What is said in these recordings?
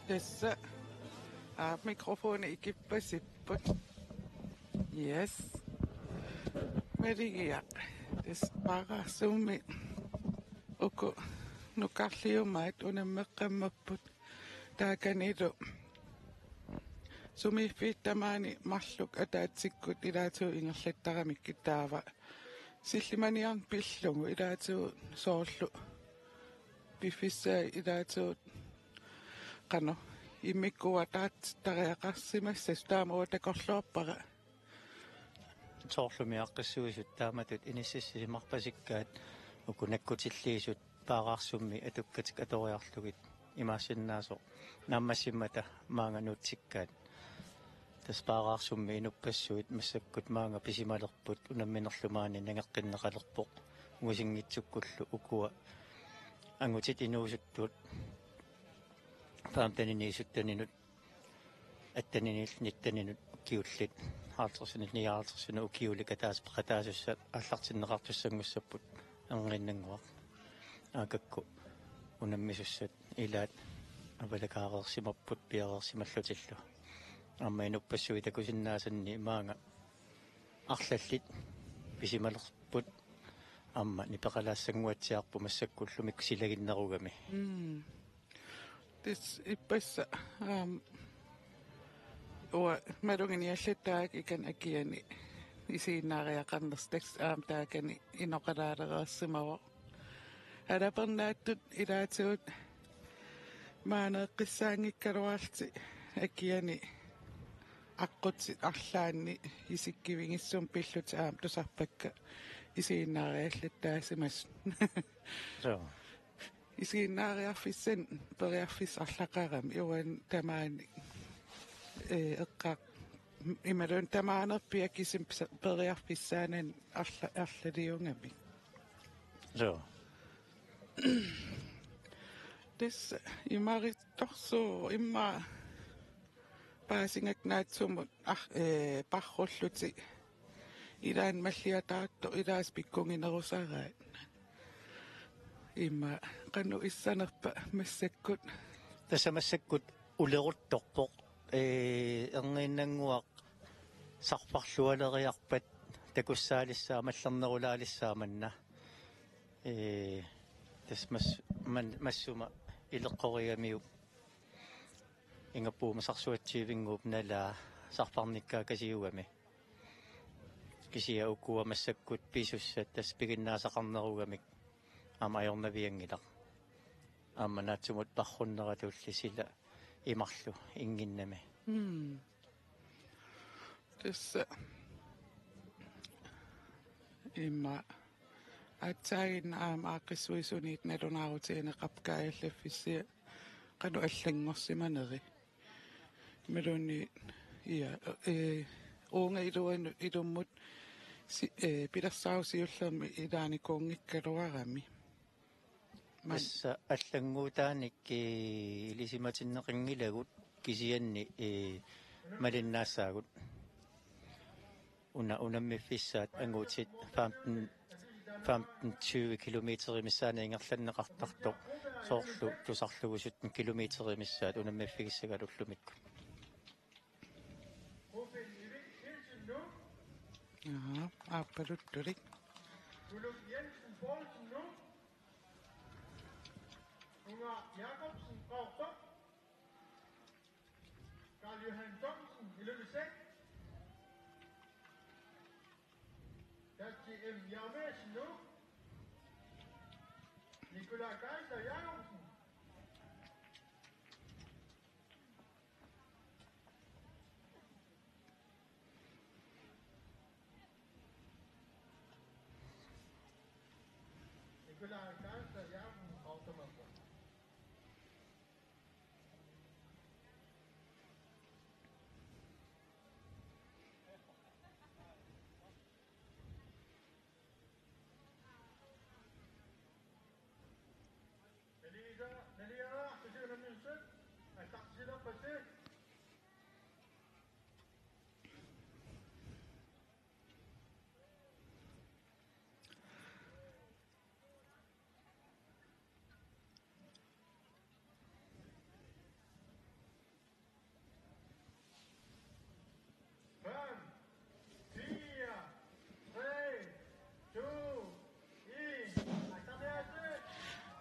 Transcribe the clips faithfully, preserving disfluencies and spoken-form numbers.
Tassa. Aa, mikrofoni ikippasipput. Yes. Maligiaq. Tassa paaraarsummi uku nukarliumaat unammeqqammerput. Taakanilu sumiiffiit tamaani marluk ataatsikkut ilaatigut ingerlattaramikkit taava sillimaniarneq pillugu ilaatigut soorlu piffissai ilaatigut qanoq immikkuuataartittariaqarsimassasut taama uanga takorloorpara. Soorlumi aaqqissuisut taamatut inissisimarpasikkaat uku nakkutilliisut paaraarsummi atukkatik atoriarlugit imaassinnaasoq naammassimmata maanga nuutsikkaat. Tassa paaraarsummi inuppassuit massakkut maanga pisimalerput unamminerlu maani nangeqqinneqalerpoq. Ungusinngitsukkullu ukua angutit inuusuttut femteniniit sytteninut atteninillu nitteninut ukiullit halvtredsinit nioghalvtredsinut ukiulik ataaseq peqataasussat aallartinneqartussanngussapput erniinnannguaq. Aakakku unammisussat ilaat avalakaareersimapput piareersimallutillu. Aamma inuppassuit takusinnaasanni maanga arlallit pisimalerput aamma nipeqalaassannguatsiarput massakkullumikkut silaginnerugami. Mm. Tassa ippassaq, aam, uanga maluginiallattaaq ikani akiani isiginnaariaqarnersoq, tassa aamma taakani inoqalaalereersimavoq. Alapernaattut ilaatigut maaneeqqissaanngikkaluarlutik akiani aqqutit arlaanni isikkivigissummik pillutik aamma tusarpakka isiginnaariallattaasimasut. Suu. Isiginnaariarfissanik periarfissartaqarami uani tamaani, ee, eqqaa-, imaluunniit tamaanerpiaq kisimi pisa-, periarfissaanani arla-, arlaliugamik. Suu. Tassa imarittorsuuvoq immaqa paasigakku naatsumut ar-, ee, parrullutik ilaanni malliataartoq ilaasa pikkuginerusaraat. Immaqa qanoq issanerpa massakkut? Tassa massakkut uleruttorpoq. Ee, erniinnannguaq sarfarlualeriarpat takussaalissaa mallernerulaalissaa manna. Ee, tassa mas-, man-, massuma ileqqorigamiuk ingapuuma sarsuatsiivinnguup nalaa sarfarnikkaakasiugami. Kisianni ukua massakkut pisussat tassa piginnaasaqarnerugamik aamma ajornavianngilaq. Aamma naatsumut parrunneratulli sila imarlu innginnami. Mm. Tassa immaqa aatsaaginnaq aamma aaqqissuisuniit nalunaarutigineqarpoq kaajallaffissi qanoq allanngorsimaneri. Imaluunniit, ja, ee, uunga iluanu-, ilummut si-, ee, pilersaarusiullermi ilaanikuunngikkaluarami. Man- Tassa allannguutaanik, ee, ilisimatinneqanngilagut kisianni, ee, malinnaassaagut. Una unammiffissaat angutit femten, femten tyve kilometerit missaanni ingerlanneqartartoq soorlu tusarlugu sytten kilometerit missaat unammiffigissagaluarlumikkut. Jaa, aappaluttulik. Uluk Jensen Poulsen nu. Unger Jakobsen Qaqortoq. Karl Johan Thomsen Ilulissat. Kati M. Jeremiassen nu. Nikolaj Kaiser Jakobsen. Nikolaj Kaiser Jakobsen, Qaqortoq.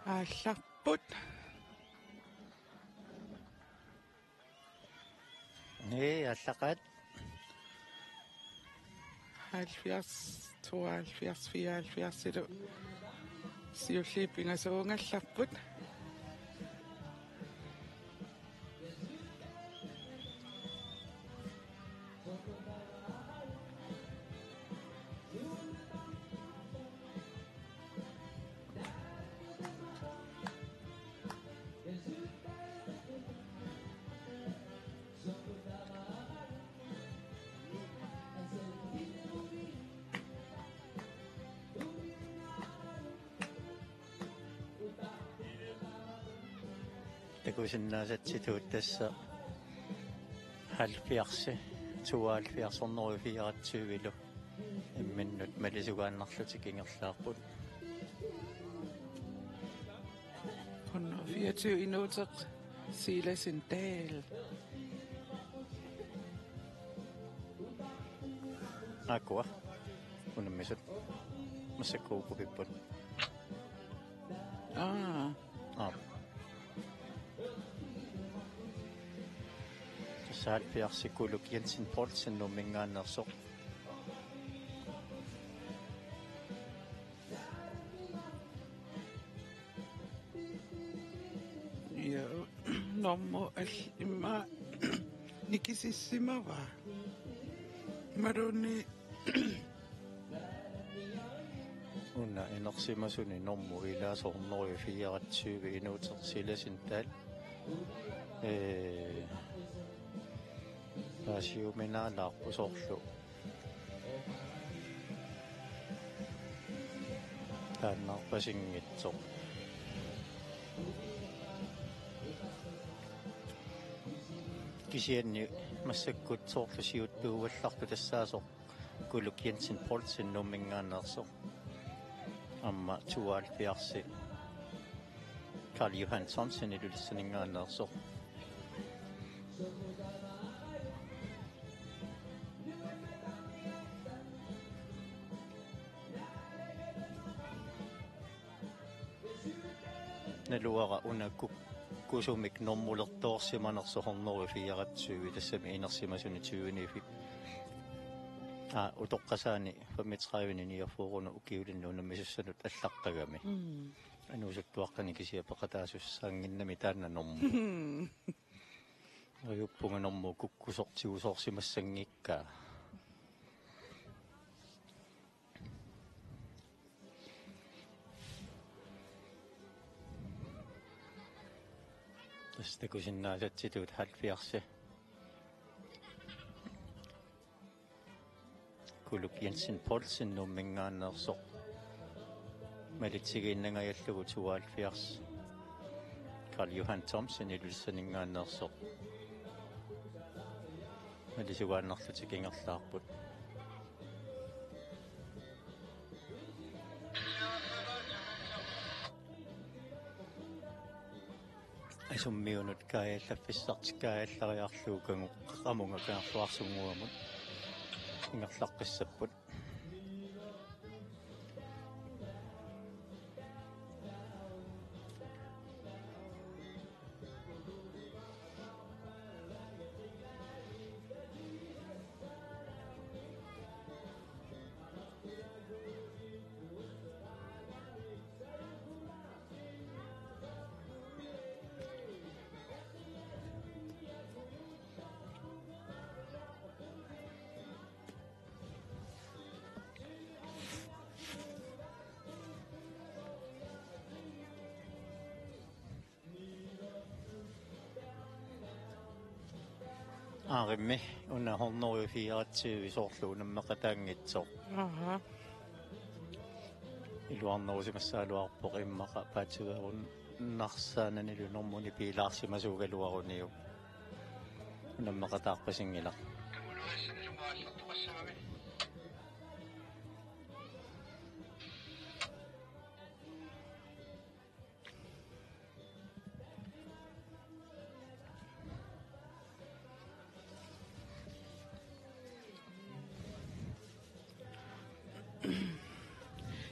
Aallarput. Ee, aallaqqaat. Halvfjerds, tooghalvfjerds, fireoghalvfjerds, siulliit pingasuugallarput. Takusinnaasatsitut tassa halvfjerds, tooghalvfjerds, hundrede fireogtyve-lu imminnut malisugaannarlutik ingerlaarput. Hundrede fireogtyve, Inuuteq Silasen Dahl. Aakkua. Unammisut. Massakkut ukkupipput. Aa. Aa. Tassa halvfjerds, Kuluk Jensen Poulsen Nuumminngaanneersoq. Ja, normu al-, immaqa nikisissimavaa. Maruni. Una inersimasuni normu ilaasa hundrede fireogtyve, Inuuteq Silasen Dahl. Ee, paasiuminaalaarpoq soorlu taannaarpasinngitsoq. Kisianni massakkut soorlu siuttuugallartoq tassaasoq Kuluk Jensen Poulsen Nuumminngaanneersoq. Aamma tooghalvfjerds, Karl Johan Thomsen Ilulissaninngaanneersoq. Naluara una kukkusumik normulertoorsimanersoq hundrede fireogtyve, tassami inersimasuni tyveniiffik. Aa, utoqqasaani femogtredive niogfyrre ukiulinni unammisussanut allaqqagami. Mm. Inuusuttuaqqani kisiat peqataasussaannginnami taanna normu. Ajuppunga normu kukkusoq tigusoorsimassanngikkaa. Tassa takusinnaasatsitut halvfjerds. Kuluk Jensen Poulsen Nuumminngaanneersoq. Malitsigiinnangajallugu tooghalvfjerds, Karl Johan Thomsen Ilulissaninngaanneersoq. Malisugaannarlutik ingerlaarput. Asummiunut kaajallaffissartik kaajallariarlugu kangu-, qamunga kangerluarsunnguamut ingerlaqqissapput. Aarimmi una hundrede fireogtyve soorlu unammeqataanngitsoq. Aha. Iluarnerusimassagaluarpoq immaqa paatsiveerunarsaananilu normuni piilaarsimasuugaluaruniuk. Unammeqataarpasinngilaq.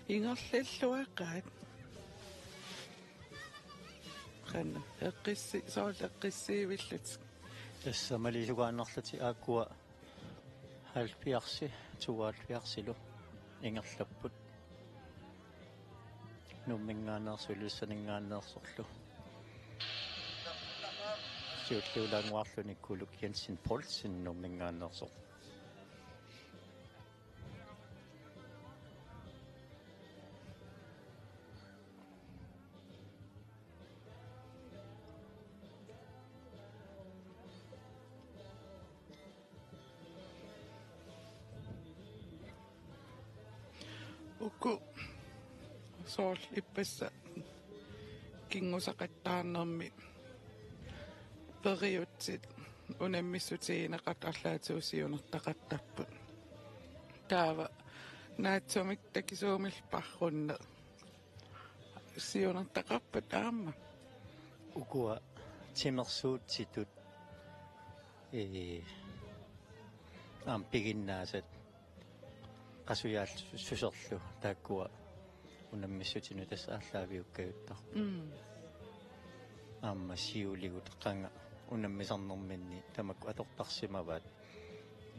Ingerlalluaqaat. Qanoq eqqissi-, soorlu eqqissiivillutik? Tassa malisugaannarlutik aakkua halvfjerds, tooghalvfjerds ingerlapput. Nuumminngaanneersoq Ilulissaninngaanneersorlu. Siulliulaannguarluni Kuluk Jensen Poulsen Nuumminngaanneersoq. Uku soorlu ippassaq kinngusaqattaarnermi periutsit unammissutigineqartut arlaatigut siunertaqattaarput. Taava naatsumik takisuumillu paarrunneq siunertaqarpat aamma? Ukua timersuutsitut, ee, aamma piginnaasat qasujaallusersorlu taakkua unammissutinut tassa aallaaviukkajuttarput. Mm. Aamma siuligut qanga unammisarnerminni tamakku atortarsimavaat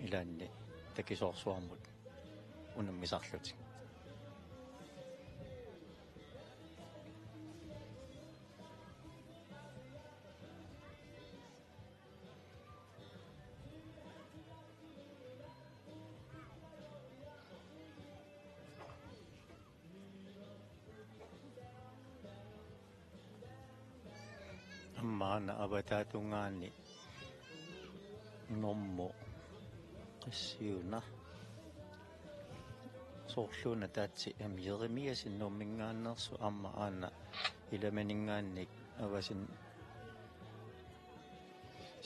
ilaanni takisoorsuarmut unammisarlutik. Aamma una avataatungaani normu qassiuna. Soorluuna taatsi M. Jeremiassen Nuumminngaanneersoq aamma aana ilamininngaanniit avasin-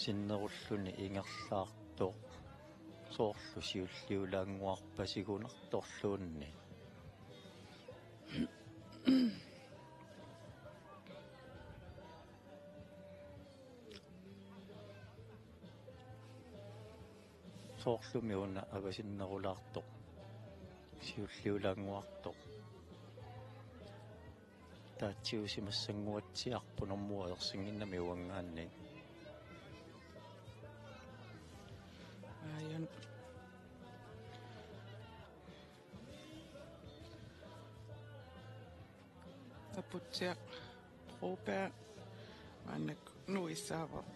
sinnerulluni ingerlaartoq soorlu siulliulaannguarpasigunartorluunniit. Soorlumi una avasinnerulaartoq siulliulaannguartoq. Taatsiusimassannguatsiarpoq normu ajorsinnginnami uanngaanniit. Aajuna. Aputsiaq Broberg maannakkut nuissaavoq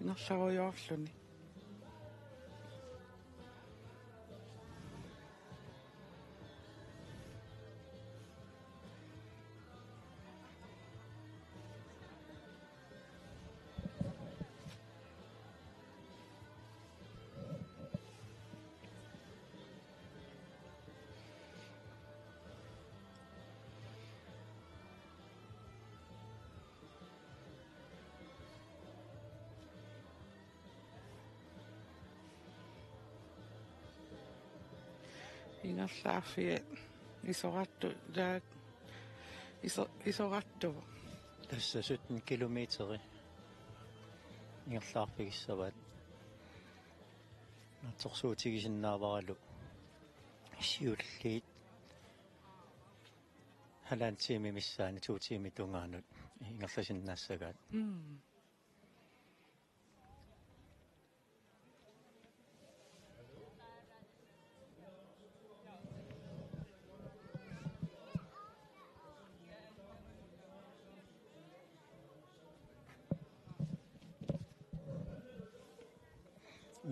ingerlarujoorluni. Ingerlaarfiat isorartu-, taak-, iso-, isorartuvoq. Tassa sytten kilometeri ingerlaarfigissavaat. Naatsorsuutigisinnaavaralu siulliit halvanden tiimi missaani to tiimi tungaanut ingerlasinnaassagaat. Mm.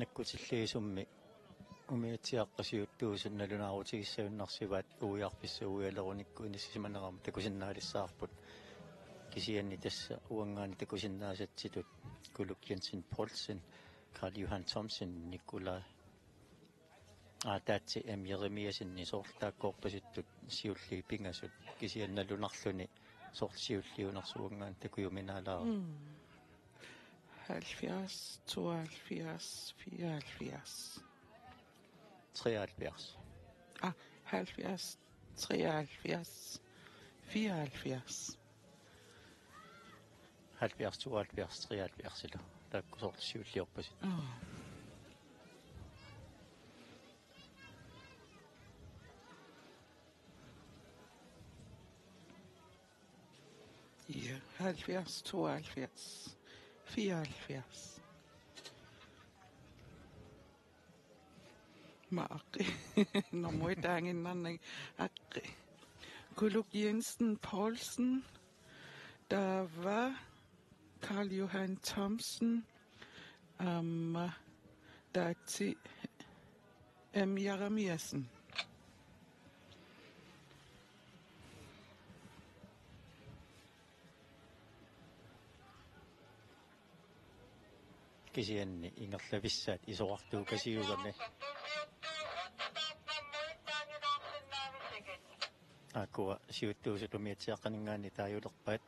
Nakkutilliisummi umiatsiaaqqat siuttuusut nalunaarutigissajunnaarsivaat uiarfissat uialerunikku inissisimanerannut takusinnaalissavarput. Kisianni tassa uanngaanniit takusinnaasatsitut Kuluk Jensen Poulsen, Karl Johan Thomsen, Nikolaj Aa, taatsi M. Jeremiassenip soorlu taakkoorpasittut siulliit pingasut kisianni nalunarluni soorlu siulliunersoq uanngaanniit takujuminaalaarpoq. Mm. Halvfjerds, tooghalvfjerds, fireoghalvfjerds. Treoghalvfjerds. Ah, halvfjerds, treoghalvfjerds, fireoghalvfjerds. Halvfjerds, tooghalvfjerds, treoghalvfjerds ila. Taakku soorlu siulliorpasut. Aa. fire, halvfjerds, tooghalvfjerds, fireoghalvfjerds. Maaq. Nummer et aanginnarnagit. Aqqi. Kuluk Jensen Poulsen. Taava Karl Johan Thomsen. Aamma taatsi M. Jeremiassen. Kisianni ingerlavissaat isorartuukasiugami. Aakkua siuttuusut umiatsiaaqqaninngaanniit taagulerpaat.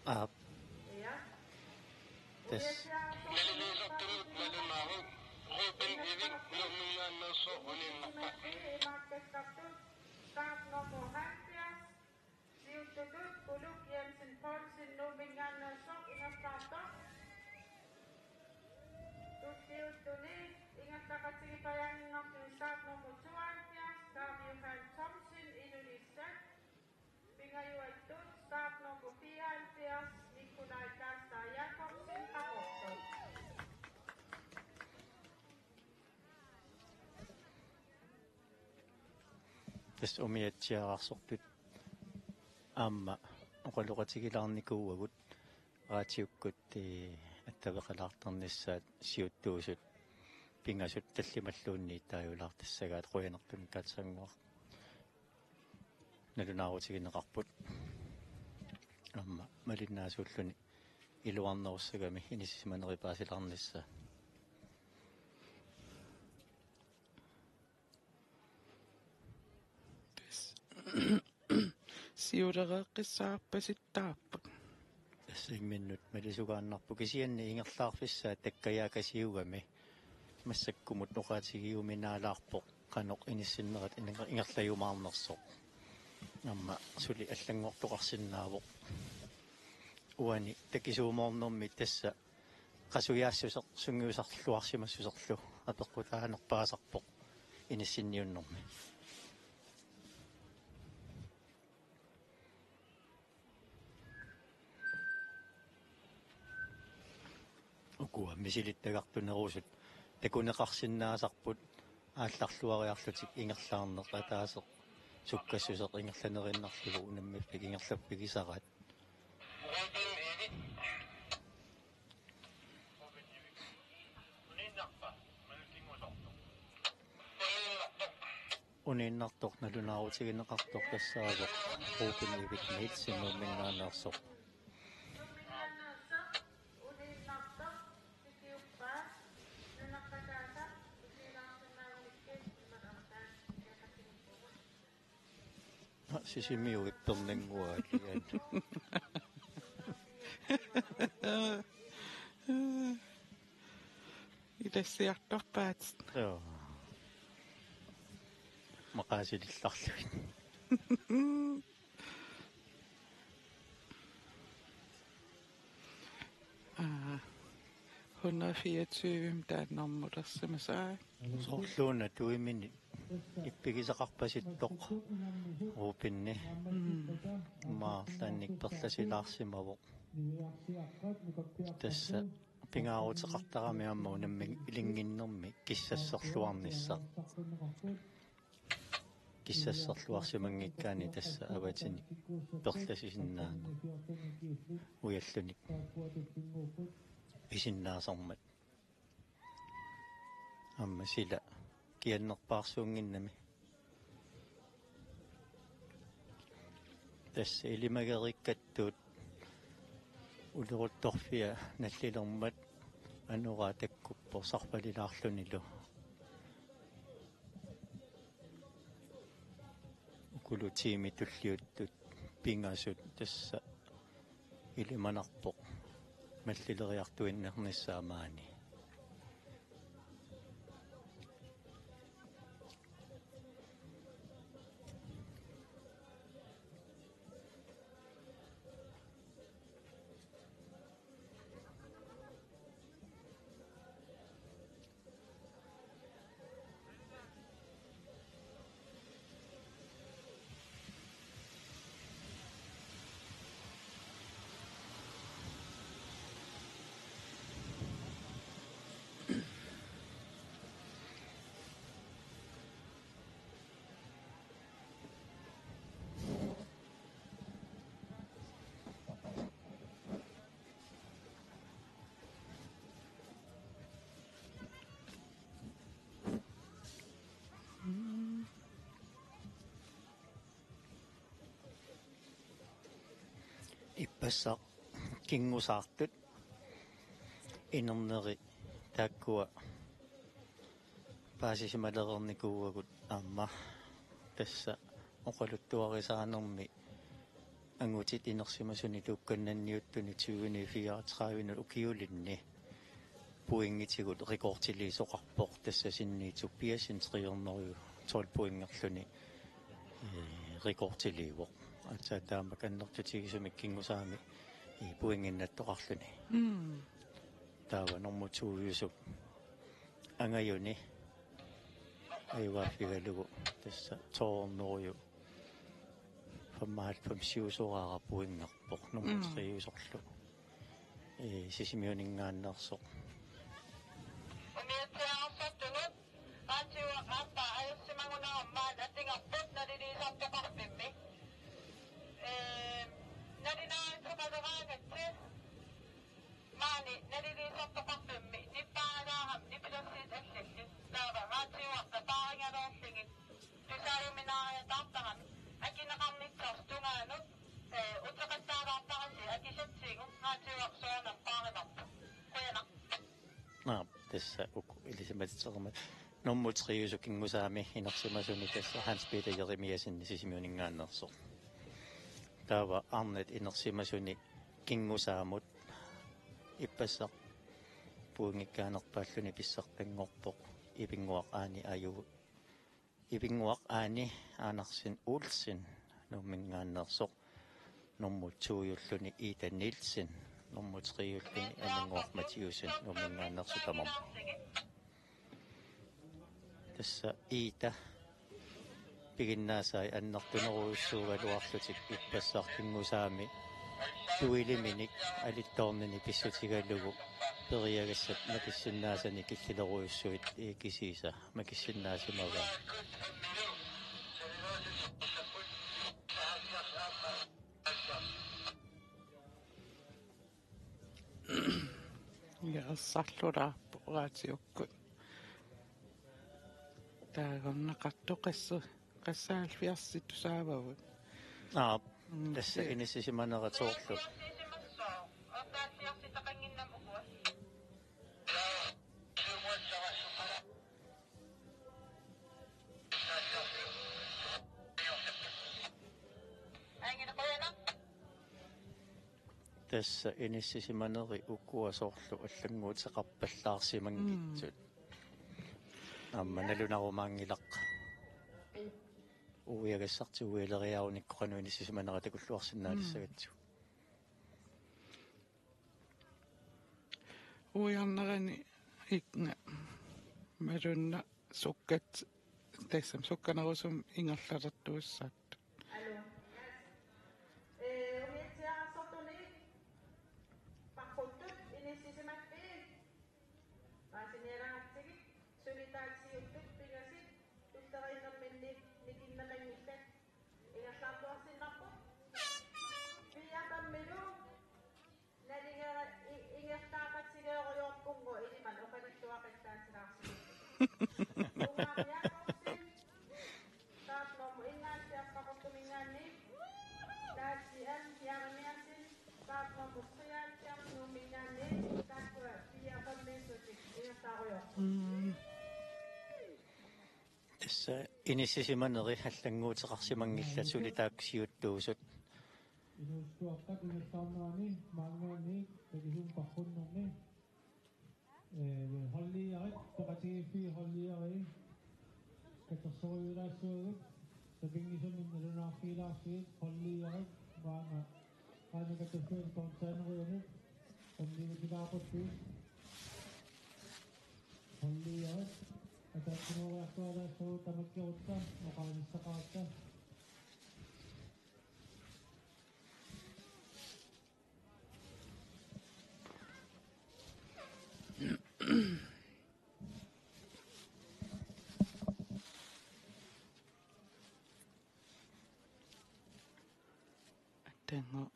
Aap. Tassa. Naliliisortunut nalunaaruk Ruben Evik Nuumminngaanneersoq uninnarpoq. Start nummer halvfjerds. Siuttutut Kuluk Jensen Poulsen Nuumminngaanneersoq ingerlaartoq. Tulliuttuni ingerlaqatigipajaannarlugu start nummer tooghalvfjerds, Karl Johan Thomsen, Ilulissat. Pingajuattut start nummer fireoghalvfjerds, Nikolaj Karlstad Jakobsen, Qaqortoq. Tassa umiatsiaararsortut aamma oqaloqatigilaarnikuuagut raatiukkut, ee, attaveqalaartarnissaat siuttuusut pingasut tallimalluunniit taagulaartassagaat, qujanartumik Katsannguaq. Nalunaarutigineqarput. Aamma malinnaasuulluni iluarnerussagami inissisimanerit paasilaarnissaat. Tassa. Siulereeqqissaarpasittaarput. Tassa imminnut malisugaannarpoq, kisianni ingerlaarfissaat takkajaakasiugami. Massakkumut oqaatigiuminaalaarpoq qanoq inissinnerit inger-, ingerlajumaarnersoq. Aamma suli allanngortoqarsinnaavoq. Uani takisuumoornermi tassa qasujaassuseq sungiusarluarsimassuserlu apeqqutaanerpaasarpoq inissinniunnermi. Ukua misilittagartunerusut takuneqarsinnaasarput aallarluariarlutik ingerlaarneq ataaseq sukkassuseq ingerlanerinnarlugu unammiffik ingerlaffigisaraat. Uniinnartoq nalunaarutigineqartoq tassaavoq Ruben Evik Nielsen Nuumminngaanneersoq. Sisimiut ippernannguaat. Ilassiartorpaat. Joo. Maqaasilillarlugit. Aa, hundrede fireogtyve, taanna normulersimasaa. Soorluuna tuimini ippigisaqarpasittoq Rubenip. Mm. Maarlannik perlasilaarsimavoq. Tassa pingaaruteqartarami aamma unammilinginnermi kissasserluarnissaq. Kissasserluarsimanngikkaanni tassa avatinik perlasisinnaanera ujallunik pisinnaasarmat. Aamma sila kiannerpaarsuunnginnami. Tassa ilimageriikkattut uleruttorfia nallilermat anoraa takkuppoq sarfalilaarlunilu. Ukulu tiimit tulliuttut pingasut tassa ilimanarpoq. mallileriartuinnernissaa maani. Ippassaq kingusaartut inerneri taakkua paasisimalereernikuuagut aamma tassa oqaluttuarisaanermi angutit inersimasuni tuukkannanniuttuni tyveni fireogtredive ukiulinni pointigut rekordiliisoqarpoq, tassa sinni Tobiassen tre hundrede tolv pointerluni, ee, rekordiliivoq. Aatsaat taamak annertutigisumik kingusaami, ee, pointinnattoqarluni. Mm. Taava nummer to-jusup angajuni ajugaaffigalugu tassa to hundrede femoghalvfems-iusoraara pointerpoq nummer Mm. tre-jusorlu. Ee, Sisimiuninngaanneersoq. Umiatsiaarsortunut qaatiuaq aappaa ajorsimagunarmat atugarput naliliisartoqarfimmi. Ee, nalinaaruttoqaleraangatsi maani naliliisartoqarfimmi nippaalaarami nipilersuut allallu. Taava qaatiuarta paarigaluarlugit tusaajuminaariataartarami akineqarnitsoq tungaanut, ee, uteqattaalaartarasi akisatsigu qaatiuarsuarnam paarivarput. Qujanaq. Naap, tassa uku ilisimatitseqarmat. Nummer tre-jusup kingusaami inersimasuni tassa Hans Peter Jeremiassen Sisimiuninngaanneersoq. Taava arnat inersimasuni kingusaamut ippassaq pointikkaanerpaalluni pissartanngorpoq Ivinnguaq Aani Aju-, Ivinnguaq Aani Andersen Olsen Nuumminngaanneersoq. Nummer to-julluni Ida Nielsen, nummer tre-julluni Aminnguaq Mathiussen Nuumminngaanneersoq tamarmi. Tassa Ida piginnaasai annertunerujussuugaluarlutik ippassaq kingusaami duelliminik alittoorninik pissutigalugu periagassat makissinnaasanik killilerujussuit, ee, kisiisa makissinnaasimavaa. Ja, ersarlulaarpoq raatiukkut. Taagorneqartoq qassi-, qassi halvfjerds tusaavavut. Aap, mm, tassa inissisimanera soorlu. Tassa inissisimaneri ukua soorlu allannguuteqarpallaarsimanngitsut. Mm. Aamma nalunarumaanngilaq. Uiagassartik uialeriarunikku qanoq inissisimanera takulluarsinnaatissagatsigu. Mm. Uiarnerani ikkunga malunnaq sukkat, tassami sukkanerusumik ingerlalertussaapput. Aluu. Ee, umiatsiaarsortuni paquttut inissisimappit. Paasinialaratsigit suli taakku siuttut pingasut tulleriinnerminni nikinneqanngillat. Ingerlaartuarsinnarpoq. Piiartammilu. Nalingera i-, ingerlaaqatigeerujoorpunga iliman oqaluttuaqattaasilaarsimapput. Umar Jakobsen, startnummer enoghalvfjerds Qaqortuminngaanniit, Laatsi M. Jeremiassen, startnummer treoghalvfjerds Nuumminngaanniit, taakkua piiartammiissutit ingerlaarujoorput. Mm. Tassa inissisimaneri allannguuteqarsimanngillat suli taakku siuttuusut. Nuussuartaq ingerlaarnerani maanngaanniit takisuumik paarrunnermi. Ee, holdlederit, peqatigiiffiit holdlederi, katersorujulaassuagut, sapinngisamik nalunaarfigilaarsigit, holdlederit, maanna, maanna katersuit kontaanerujanut, unniutilaarput. Holdlederit, ataatsimooriartualaassuagut tamakkerutta, oqaanissaqaratta. Atango.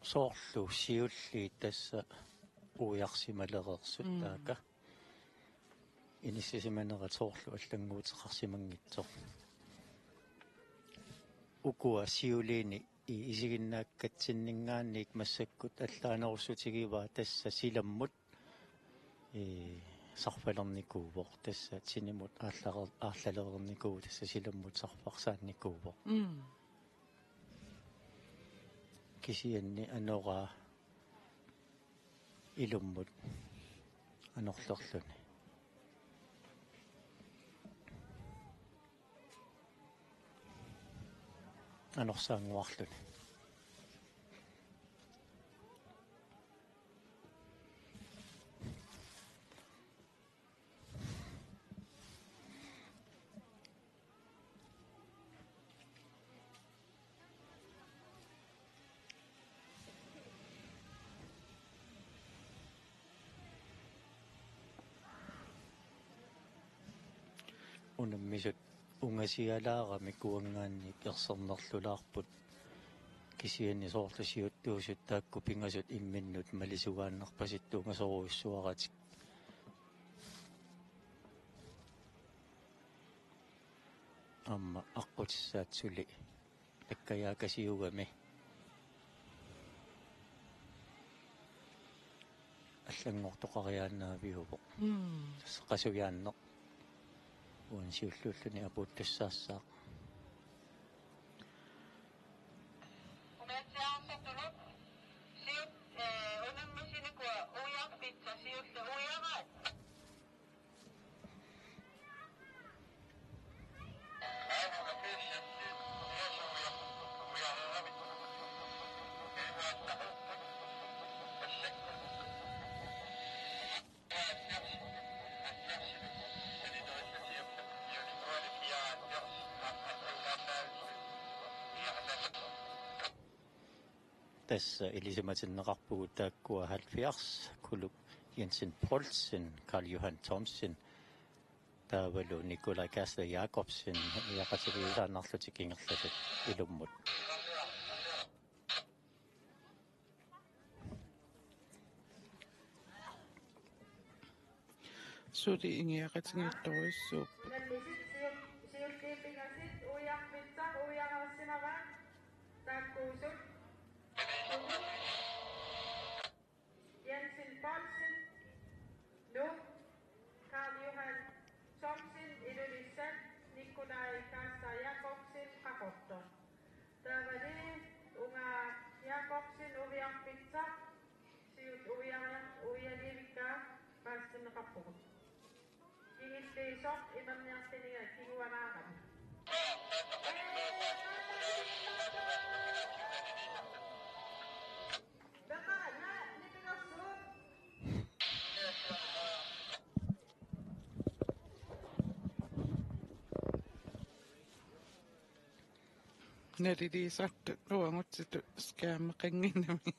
Soorlu siulliit tassa uiarsimalereersut. Mm. Taaka inissisimanerat soorlu allannguuteqarsimanngitsoq. Ukua siuliini i-, isiginnaakkatsinninngaanniit massakkut allaanerussutigivaat tassa silammut, ee, sarfalernikuuvoq, tassa tinimut aallarer-, aallalereernikuuvoq, tassa silammut sarfarsaannikuuvoq. Mm. Kisianni anoraa ilummut anorlerluni. Anorsaannguarluni. Unammisut ungasialaaramik uanngaanniit ersernerlulaarput, kisianni soorlu siuttuusut taakku pingasut imminnut malisugaannarpasittuungasorujussuaratik. Aamma aqqutissaat suli takkajaakasiugami allanngortoqariaannaaviuvoq. Mm. Tassa qasujaanneq uani siulliulluni apuuttussaassaaq. Umiatsiaarsortuluk siut, ee, unammisinikuuat uiarpitsa siulleq uiaraat. Tassa ilisimatinneqarpugut taakkua halvfjerds: Kuluk Jensen Poulsen, Karl Johan Thomsen, taavalu Nikolaj Kærstad Jakobsen, iaqatigiisaannarlutik ingerlasut ilummut. Suli ingiaqatigiittorujussuupput. Unammisit siu-, siulliit pingasut uiarpitsaq uiareersimavaat taakkuusut. Jensen Poulsen, Nuuk, Karl Johan Thomsen, Ilulissat, Nikolaj Kærstad Jakobsen, Qaqortoq. Taavali Unga Jakobsen uiarpitsaq, siut uiaria-, uialivikkaa paasitinneqarpugut. Kingulliisoq imerniartiniga kingualaarami. Naliliisartut uagutsitut skærmeqannginnami.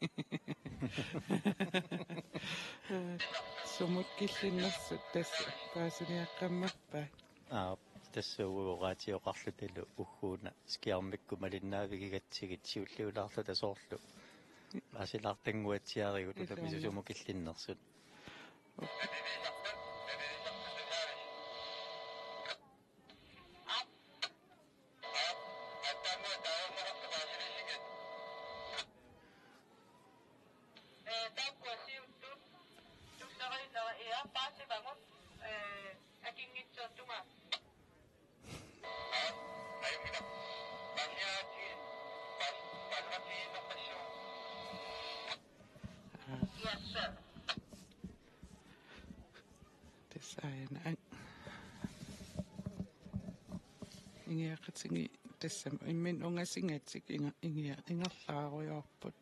Sumut killinnersut tassa paasiniaqqammerpaat. Aap, tassa uagut raatioqarlutalu ugguuna skærmikkut malinnaavigigatsigit siulliulaarluta soorlu paasilaartannguatsiarivut. Ilaa. Unammisut sumut killinnersut. Ee, taakkua siuttut tulleriinneri iarpaatimagut Ingiaqatigi tassami imminut ungasigatik inga-, ingia-, ingerlaarujoorput.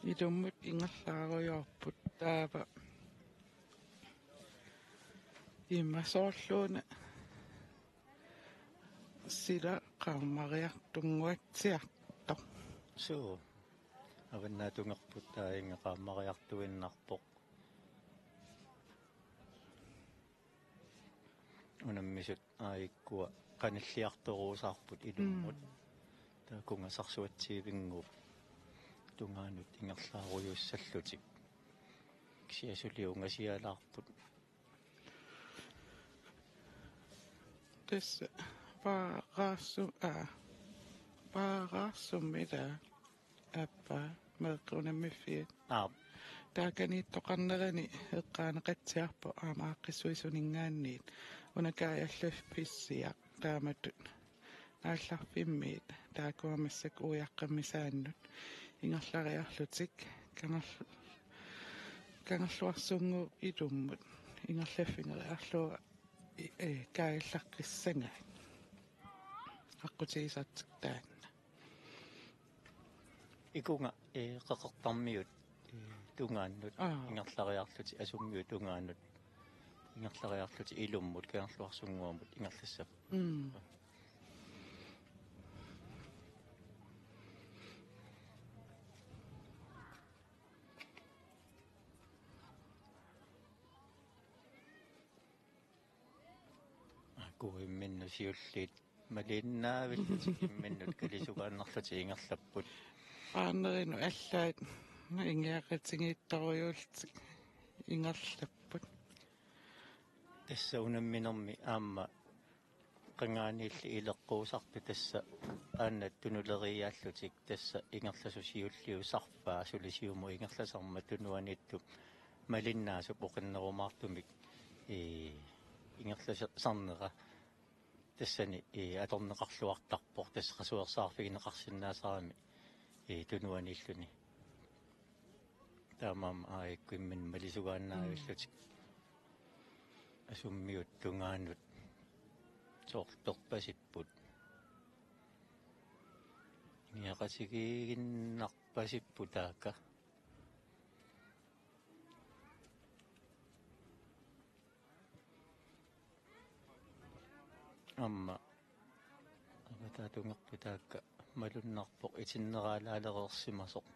Ilummut ingerlaarujoorput taava ima soorluuna sila qaammariartunnguatsiartoq. Suu. Avannaatungerput taanna qaammariartuinnarpoq. Unammisut aajukkua qanilliartoruusaarput ilummut. Mm. Taakkunga sarsuatsiivinnguup tungaanut ingerlaarujuussallutik. Kisianni suli ungasialaarput. Tassa paaraarsum-, aa, paaraarsummi ila aappaa meeqqat unammiffiat. Aap. Taakaniittoqarnerani eqqaaneqatsiarpoq aamma aaqqissuisuninngaanniit una kaajallerfissiaq taamatut aallarfimmiit taakkua massakkut uiaqqammisaannut ingerlariarlutik Kangerl-, Kangerluarsunnguup ilummut ingerlaffigeriarlunga i-, ee, kaajallaqqissagaat aqqutigisartik taanna. Ikunga, ee, Qeqertarmiut, ee, tungaannut. Aa. Ingerlariarlutik, Asummiut tungaannut. Ingerlariarlutik ilummut, Kangerluarsunnguamut ingerlassapput. Mm. Aajuku imminnut siulliit malinnaavillutik imminnut kalisugaannarlutik ingerlapput. Paarnerinut allaat ingiaqatigiittorujuullutik ingerlapput. Tassa unamminermi aamma qangaaniilli ileqquusartut tassa aannat tunuleriiaallutik tassa ingerlasut siulliusarpaa suli siumut ingerlasarmat tunuaniittup malinnaasup oqinnerumaartumik, ee, ingerlasarnera tassani, ee, atorneqarluartarpoq tassa qasuersaarfigineqarsinnaasarami, ee, tunuaniilluni. Taamaammat aajuku imminnut malisugaannaavillutik. Mm. Asummiut tungaannut soorlutorpasipput. Ingiaqatigiinnarpasipput taakku. Aamma. Avataatungerput taakku malunnarpoq itinneralaalereersimasoq.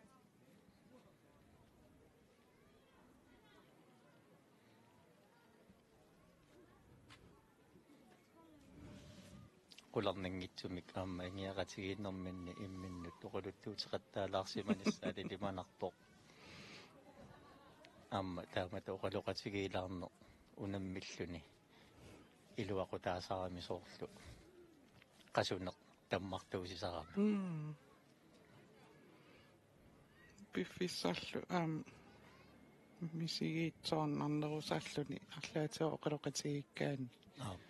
Qularnanngitsumik aamma ingiaqatigiinnerminni imminnut oqaluttuuteqattaalaarsimanissaat ilimanarpoq. Aamma taamatut oqaloqatigiilaarneq unammilluni iluaqutaasarami soorlu qasuneq tammartuusisarami. Mm. Piffissarlu aamma misigiitsoornarnerusarluni arlaatigut oqaloqatigiikkaanni. Aap.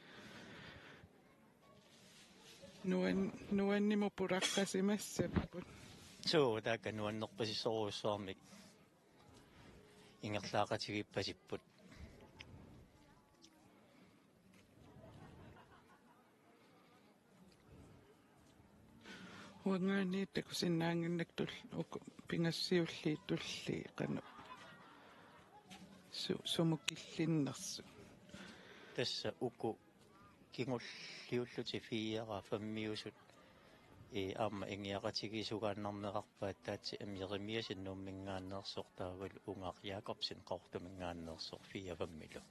Nuan-, nuannimut pulaqqasimassapput. Suu, taakku nuannerpasissorujussuarmik ingerlaaqatigiippasipput. Uangaanniit takusinnaannginnakku tul-, uku pingasut siulliit tulliit qanoq su-, sumut killinnersut. Tassa uku kingulliullutik fire femmiusut, ee, aamma ingiaqatigiissugaannarnerarpaat, taatsi Jeremiassen Nuumminngaanneersoq taavalu Ungaq Jakobsen Qaqortuminngaanneersoq fire femmilu.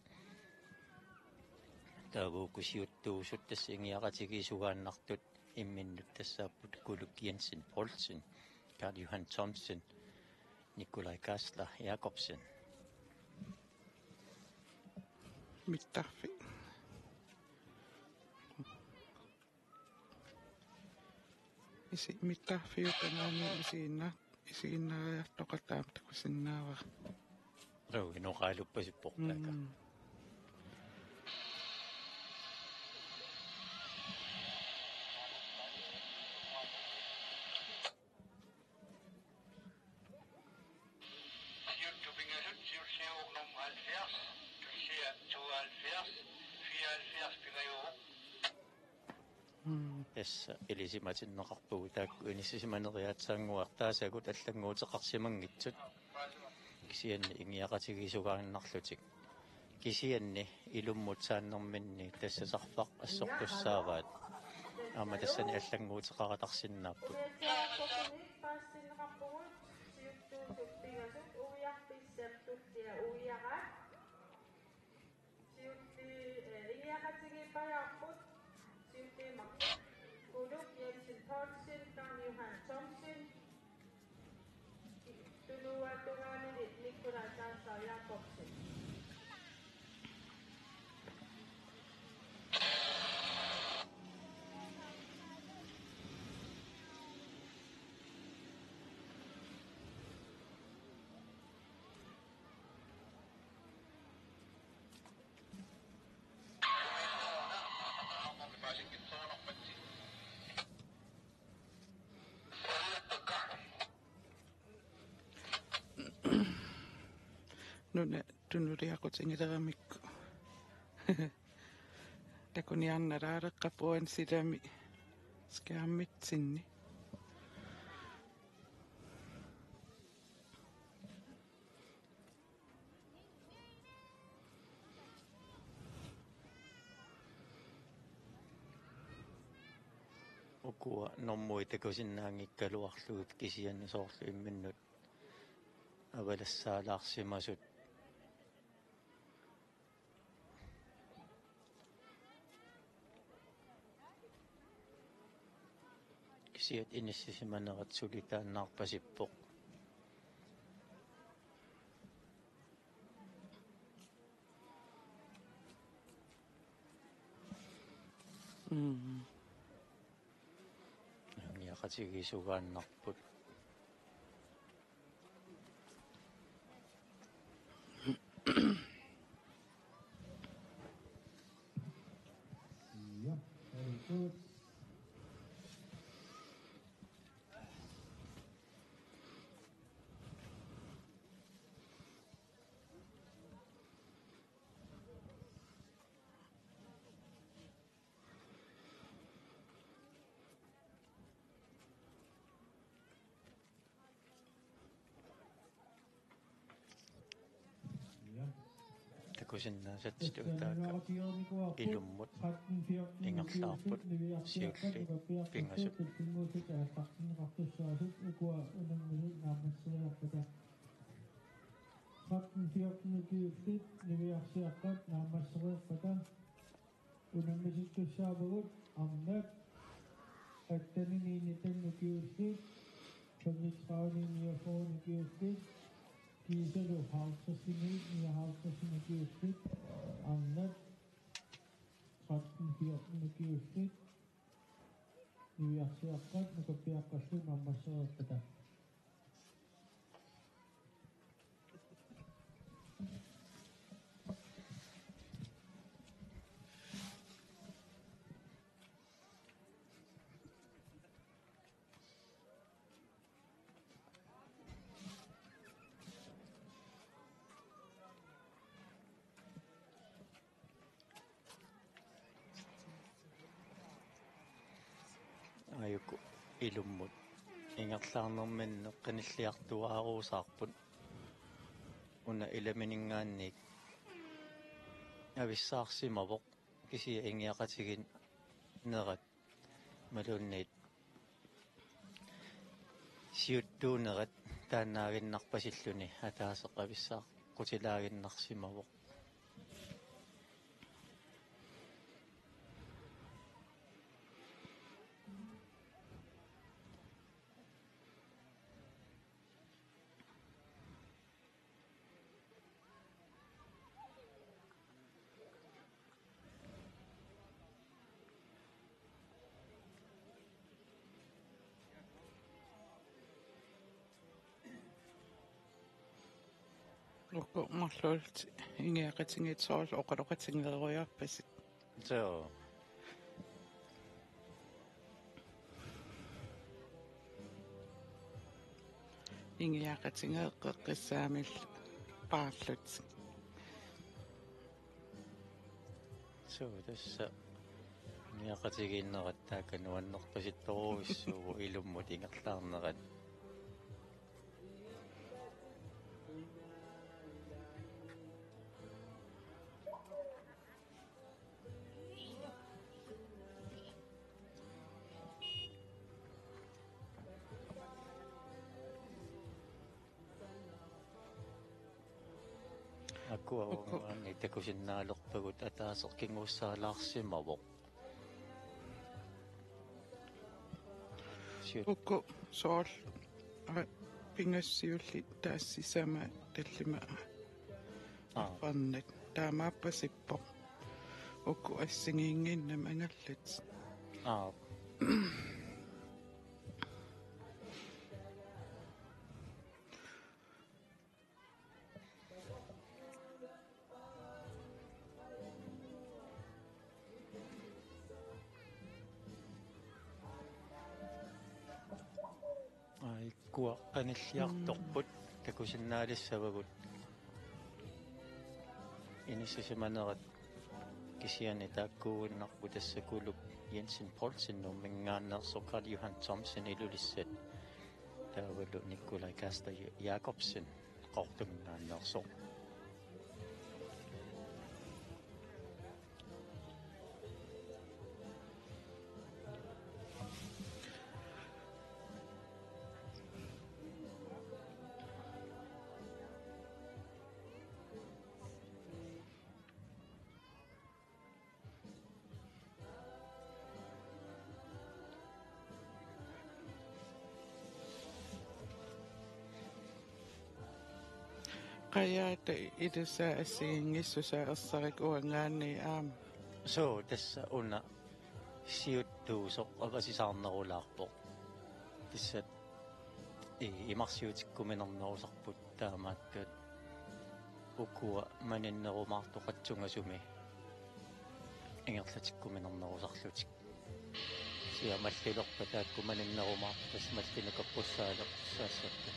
Taava uku siuttuusut tassa ingiaqatigiissugaannartut imminnut tassaapput Kuluk Jensen Poulsen, Karl Johan Thomsen, Nikolaj Kasla Jakobsen. Mittarfi-. Isi-, mittarfiup tungaani isiginna-, isiginnaariartoqartoq aamma takusinnaavara. Suu, inoqaaluppasippoq taakku. Mm. Siuttup pingasut, siulliuvoq nummer halvfjerds, tullia tooghalvfjerds, fireoghalvfjerds pingajuvoq. Tassa ilisimatinneqarpugut taakku inissisimaneriaatsaannguaq taasagut allannguuteqarsimanngitsut. Kisianni ingiaqatigiissugaannarlutik. Kisianni ilummut saannerminni tassa sarfaq assortussaavaat. Aamma tassani allannguuteqaratarsinnaapput. Siuttuusut pingasut uiarpissap tullia uiaraat. Siulli, eh, ingiaqatigiippajaarput. Siulliimmaqqut Kuluk Jensen Poulsen, Kang Johan Thomsen, tunuatungaanili Nikolaj Taarsar Jakobsen. Nuna tunuliaqutigileramikku. Takuniarnalaaleqqaarpugut silami skærmitsinni. Ukua normui takusinnaanngikkaluarlugit kisianni soorlu imminnut avalassaalaarsimasut. Kisiat inissisimanerat suli taannaarpasippoq. Mm. Ingiaqatigiissugaannarput. Ja, very good. Takusinnaasatsigut taakku ilummut ingerlaarput siulliit pingasut. Tretten fjorten ukiullit niviarsiaqqat naammassereerpata unammisittussaavagut arnat atten nioghalvtreds ukiullit, femogtredive niogfyrre ukiullit, kiisalu halvtreds nioghalvtreds ukiullit arnat tretten fjorten ukiullit niviarsiaqqat nukappiaqqallu naammassereerpata. Aajuku ilummut ingerlaarnerminni qanilliartuaaruusaarput. Una ilamininngaanniit avissaarsimavoq kisianni ingiaqatigiinnerat imaluunniit siuttuunerat taannaaginnarpasilluni ataaseq avissaaqqutilaaginnarsimavoq. Uku marluullutik ingiaqatigiit soorlu oqaloqatigeerujoorpasik. Suu. Ingiaqatigeeqqissaamillu paarlutik. Suu, tassa Iaqatigiinnerat taakku nuannerpasittorujussuuvoq ilummut ingerlaarnerat. Akua uku- uungaanni takusinnaalerpagut ataaseq kinguussaalaarsimavoq. Siut. Uku soorlu, aa, pingasut siulliit taava sisamat tallimat. Aa. Arfarnat. Taamaappasippoq. Uku assigiinnginnamik angallatit. Aa. Aa, ikkua qanilliartorput. Mm. Takusinnaalissavagut inissisimanerat, kisianni taakkuuinnarput tassa Kulup Jensen Poulsen Nuummingaanneersoq, Karl Johan Thomsen Ilulissat taavalu Nikolaj Kaster Jakobsen Qaqortumingaanneersoq. Qajaata ilusaa assigiinngissusaa ersarikka uangaanniit aamma. Suu, tassa una siuttuusoq avasisaarnerulaarpoq. Tassa i-, imarsiutikkuminernerusarput taamaakkaat ukua maninnerumaartoqatsungasumi ingerlatikkuminernerusarlutik. Kisianni mallilerpat taakku maninnerumaartut tassa mallinut kappussaaleqqussaassappat.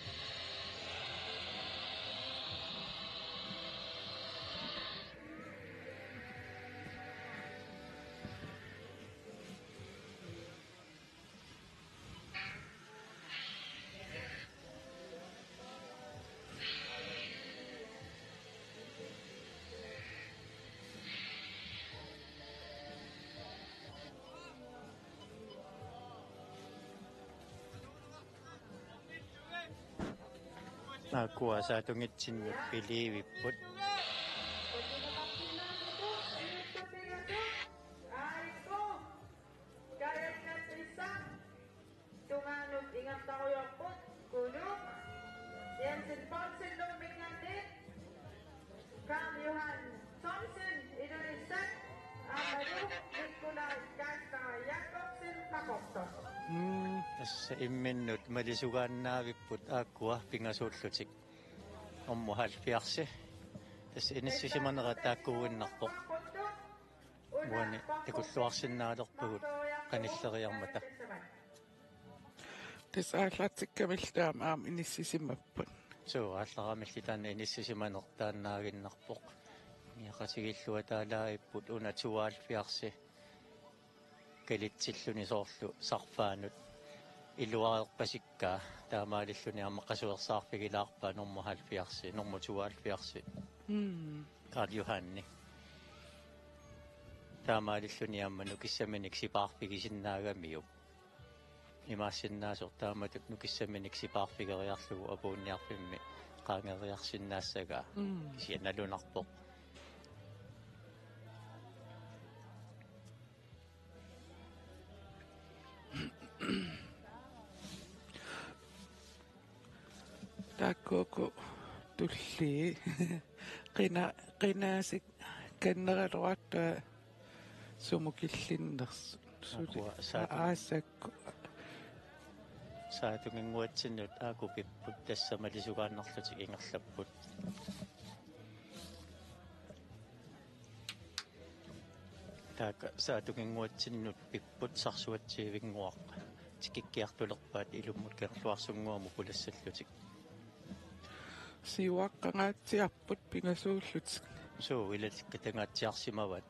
Akua saatungitsinnut piliivipput. Tungaanut ingerlarujoorput Kulu Jensen Poulsen Nuummingaanniit, Karl Johan Thomsen Ilulissat, aammalu Nikolaj Kaster Jakobsen Qaqortoq. Mm, tassa imminnut malisugaannaavipput aakkua pingasuullutik. Nummer halvfjerds. Tassa inissisimanera taakkuuinnarpoq. Uani takulluarsinnaalerpagut qanilleriarmata. Tassa aallartikkamillu taama aamma inissisimapput. Suu, aallaramilli taanna inissisimaneq taannaaginnarpoq. Iaqatigiillu ataalaavipput una tooghalvfjerds. Kalitsilluni soorlu sarfaanut iluareerpasikkaa, taamaalilluni aamma qasuersaarfigilaarpaa nummer halvfjerds, nummer tooghalvfjerds. Mm. Karl Johanni. Taamaalilluni aamma nukissaminik sipaarfigisinnaagamiuk. Imaassinnaasoq taamatut nukissaminik sipaarfigeriarlugu apuunniarfimmi qaangeriarsinnaassagaa. Mm. Kisianni nalunarpoq. Taakkuuku tullii. Qina-, qinaasik kanneraluartaa sumut killinnersut. Suli. Akua saatu-, aasakku. Saatunginnguatsinnut aaku pipput tassa malisugaannarlutik ingerlapput. Taakku saatunginnguatsinnut pipput sarsuatsiivinnguaq. Tikikkiartulerpaat ilummut Kangerluarsunnguamut pulassallutik. Siuaqqangaatsiarput pingasuullutik. Suu, ilatikka tangaatsiarsimavaat.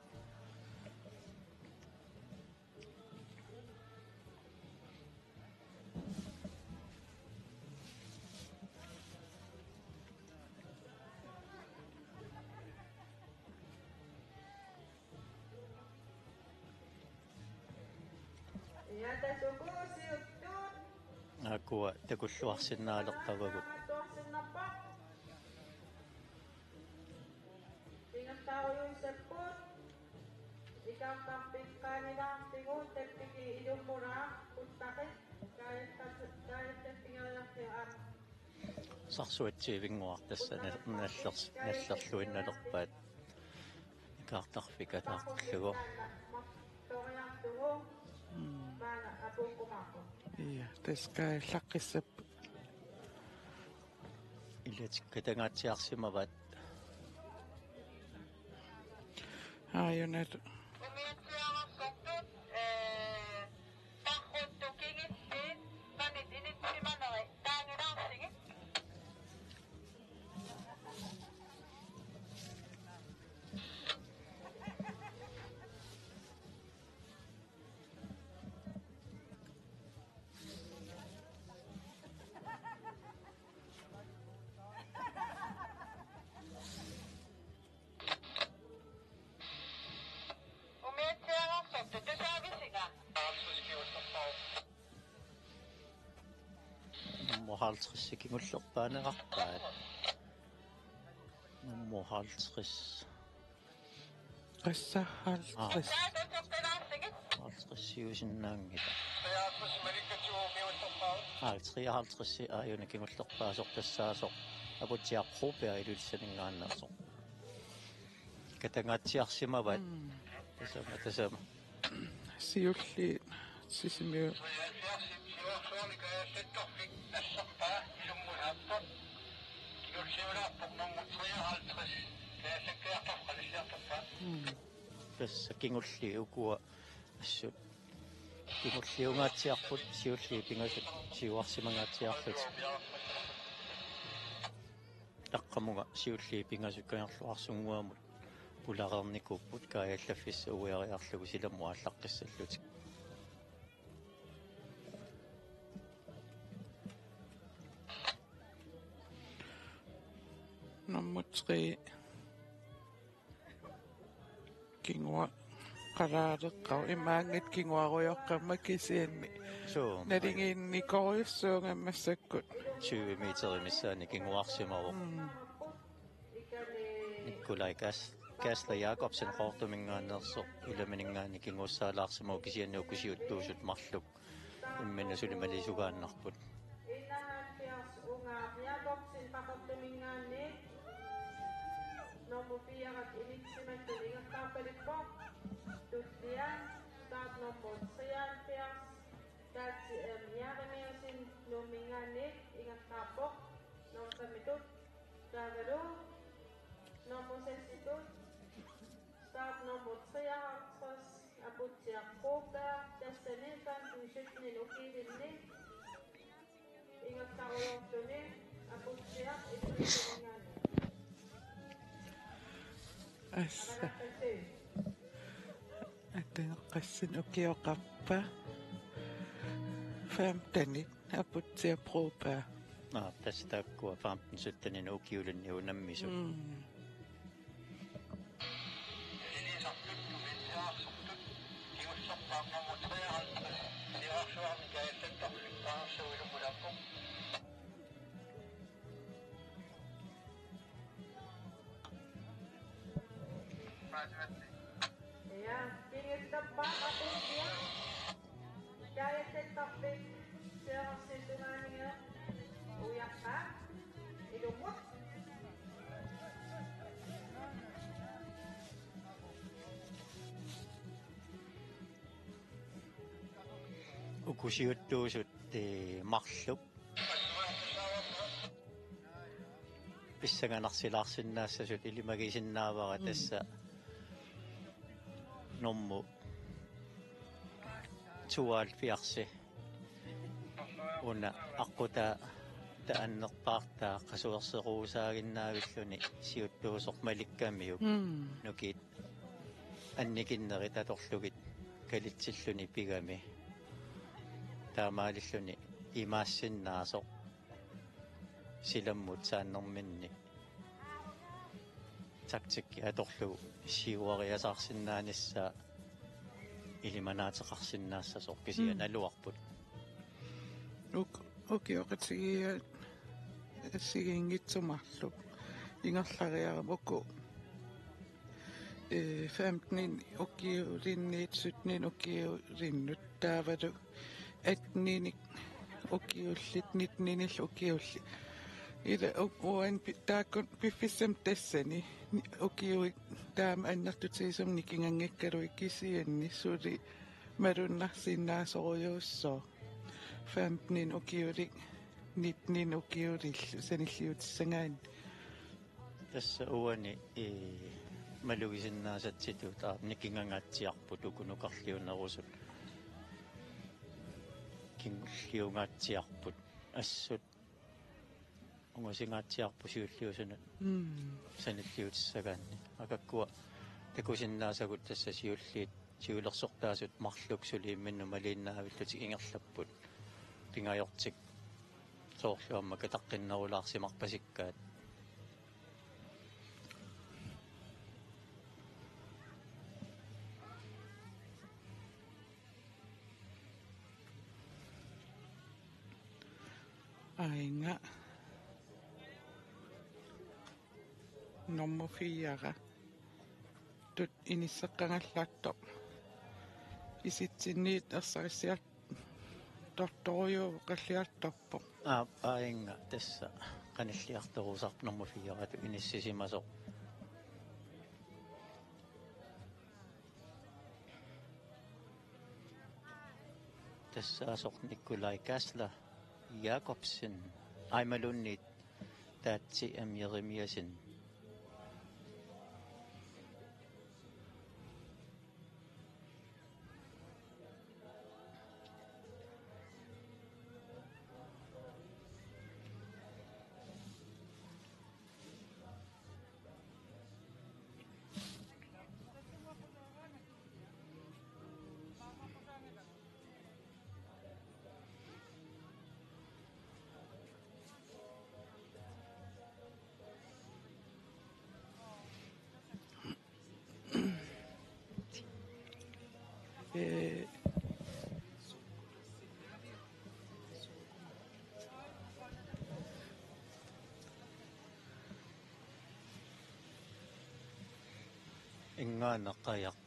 Tasuku siuttut. Akua takulluarsinnaalerpavagut. Ingerlarujuussapput. Ikaartarpik qaanilaartigu tappiki ilummulaaq kuttaqit kaajattap-, kaajattappigeriartigu aamma. Sarsuatsiivinnguaq tassa nal-, nallers-, nallerluinnalerpaat ikaartarfik ataartillugu. Ia, tassa kaajallaqqissapput. Ilatik katangaatsiarsimavat. Aajuna. Umiatsiaarsortut, ee, tarruttu kingulliit, qanit inissimaneri, taangilaarsigit. Umiatsiaarsortut tusaavisinga. Nummer halvtreds kingullerpaaneqarpaat. Nummer halvtreds. Qassa halvtreds. Aa. Halvtreds siusinnaanngilaq. Aa, treoghalvtreds aajuna kingullerpaasoq tassaasoq. Aputsiaq Broberg Ilulissaninngaanneersoq. Katangaatsiarsimavat. Mm. Tassami, tassami. Siulliit Sisimiut. Mm. Tassa kingulliit ukua assut. Kingulliungaatsiarput siulliit pingasut siuarsimangaatsiarlutik. Taqqamunga siulliit pingasut Kangerluarsunnguamut pulareernikuupput kaajallaffissaq uiariarlugu silammut aallaqqissallutik. Nummer tre. Kinguaqqalaaleqqavoq, imaanngitsoq kinguarujoqqammat kisianni. Suu. Nalinginnikorujussuugami massakkut. Tyve meterit missaanni kinguarsimavoq. Mm. Nikolaj Kas-, Kasla Jakobsen Qaqortuminngaanneersoq, ilamininngaanniit kinguussaalaarsimavoq kisianni uku siuttuusut marluk imminnut suli malisugaannarput. Enoghalvfjerds Ungaaq Jakobsen Qaqortuminngaanniit. Nummer fire inissimasoq ingerlaarpaluppoq. Tullia, startnummer treoghalvfjerds, Kati M. Jeremiassen Nuumminngaanniit ingerlaarpoq. Nummer femmitut taavalu nummer seksitut, startnummer treoghalvtreds, Aputsiaq Broberg, tassani femten sytten ukiulinni ingerlarujoorluni Aputsiaq Ilulissaninngaanniit. Assa. Ateneqqassin ukioqarpa? Femtenit Aputsiaq Broberg. Aa, tassa taakkua femten sytteninut ukiulinni unammisut. Mm. Ja, kingullerpaaq Aputsiaq. Kaajallattaarpik sianersiusungaanigiaq uiarpaaq ilummut. Uku siuttuusut, ee, marluk pissanganarsilaarsinnaassasut ilimagisinnaavara. Mm. Tassa nummer tooghalvfjerds. Una aqqutaa taannerpaartaa qasuerseruusaaginnaavilluni siuttuusoq malikkamiuk. Mm. Nukiit annikinnerit atorlugit kalitsilluni pigami. Taamaalilluni imaassinnaasoq silammut saannerminni taktikki atorlugu siuariasaarsinnaanissaa ilimanaateqarsinnaassasoq kisianni Mm. naluarput. Uk-, ukioqatigiiaat assigiinngitsut marluk ingerlariarama uku, eh, femten ukiulinniit sytten ukiulinnut taavalu atten ukiullit, nitten ukiullit. Ila u-, uani pi-, taakkua piffissami tassani ni-, ukiuit taama annertutigisumik nikinganngikkaluit kisianni suli malunnarsinnaasorujussuuvoq. Femten ukiulik, nitten ukiulillu sanilliutissagaanni. Tassa uani, ee, malugisinnaasatsitut aap nikingangaatsiarput uku nukarliunerusut. Kingulliungaatsiarput. Assut ungusingaatsiarput siulliusunut Mm. sanilliutissagaanni. Aappaakkua takusinnaasagut tassa siulliit, siulersortaasut marluk suli imminnut maliinnaavillutik ingerlapput. Pingajortik soorlu aamma kataqqinnerulaarsimarpasikkaat. Aajuna nummer fire. Tut inisseqqagallartoq. Isitsinniit ersarissiartortorujuuvoq, qalliartorpoq. Aap, aajuna tassa qanilliartorusarpoq nummer fire-atut inissisimasoq. Tassaasoq Nikolaj Gessler Jakobsen. Aammaluunniit Taatsi M. Jeremiassen. Ee, ingaanneq qajaq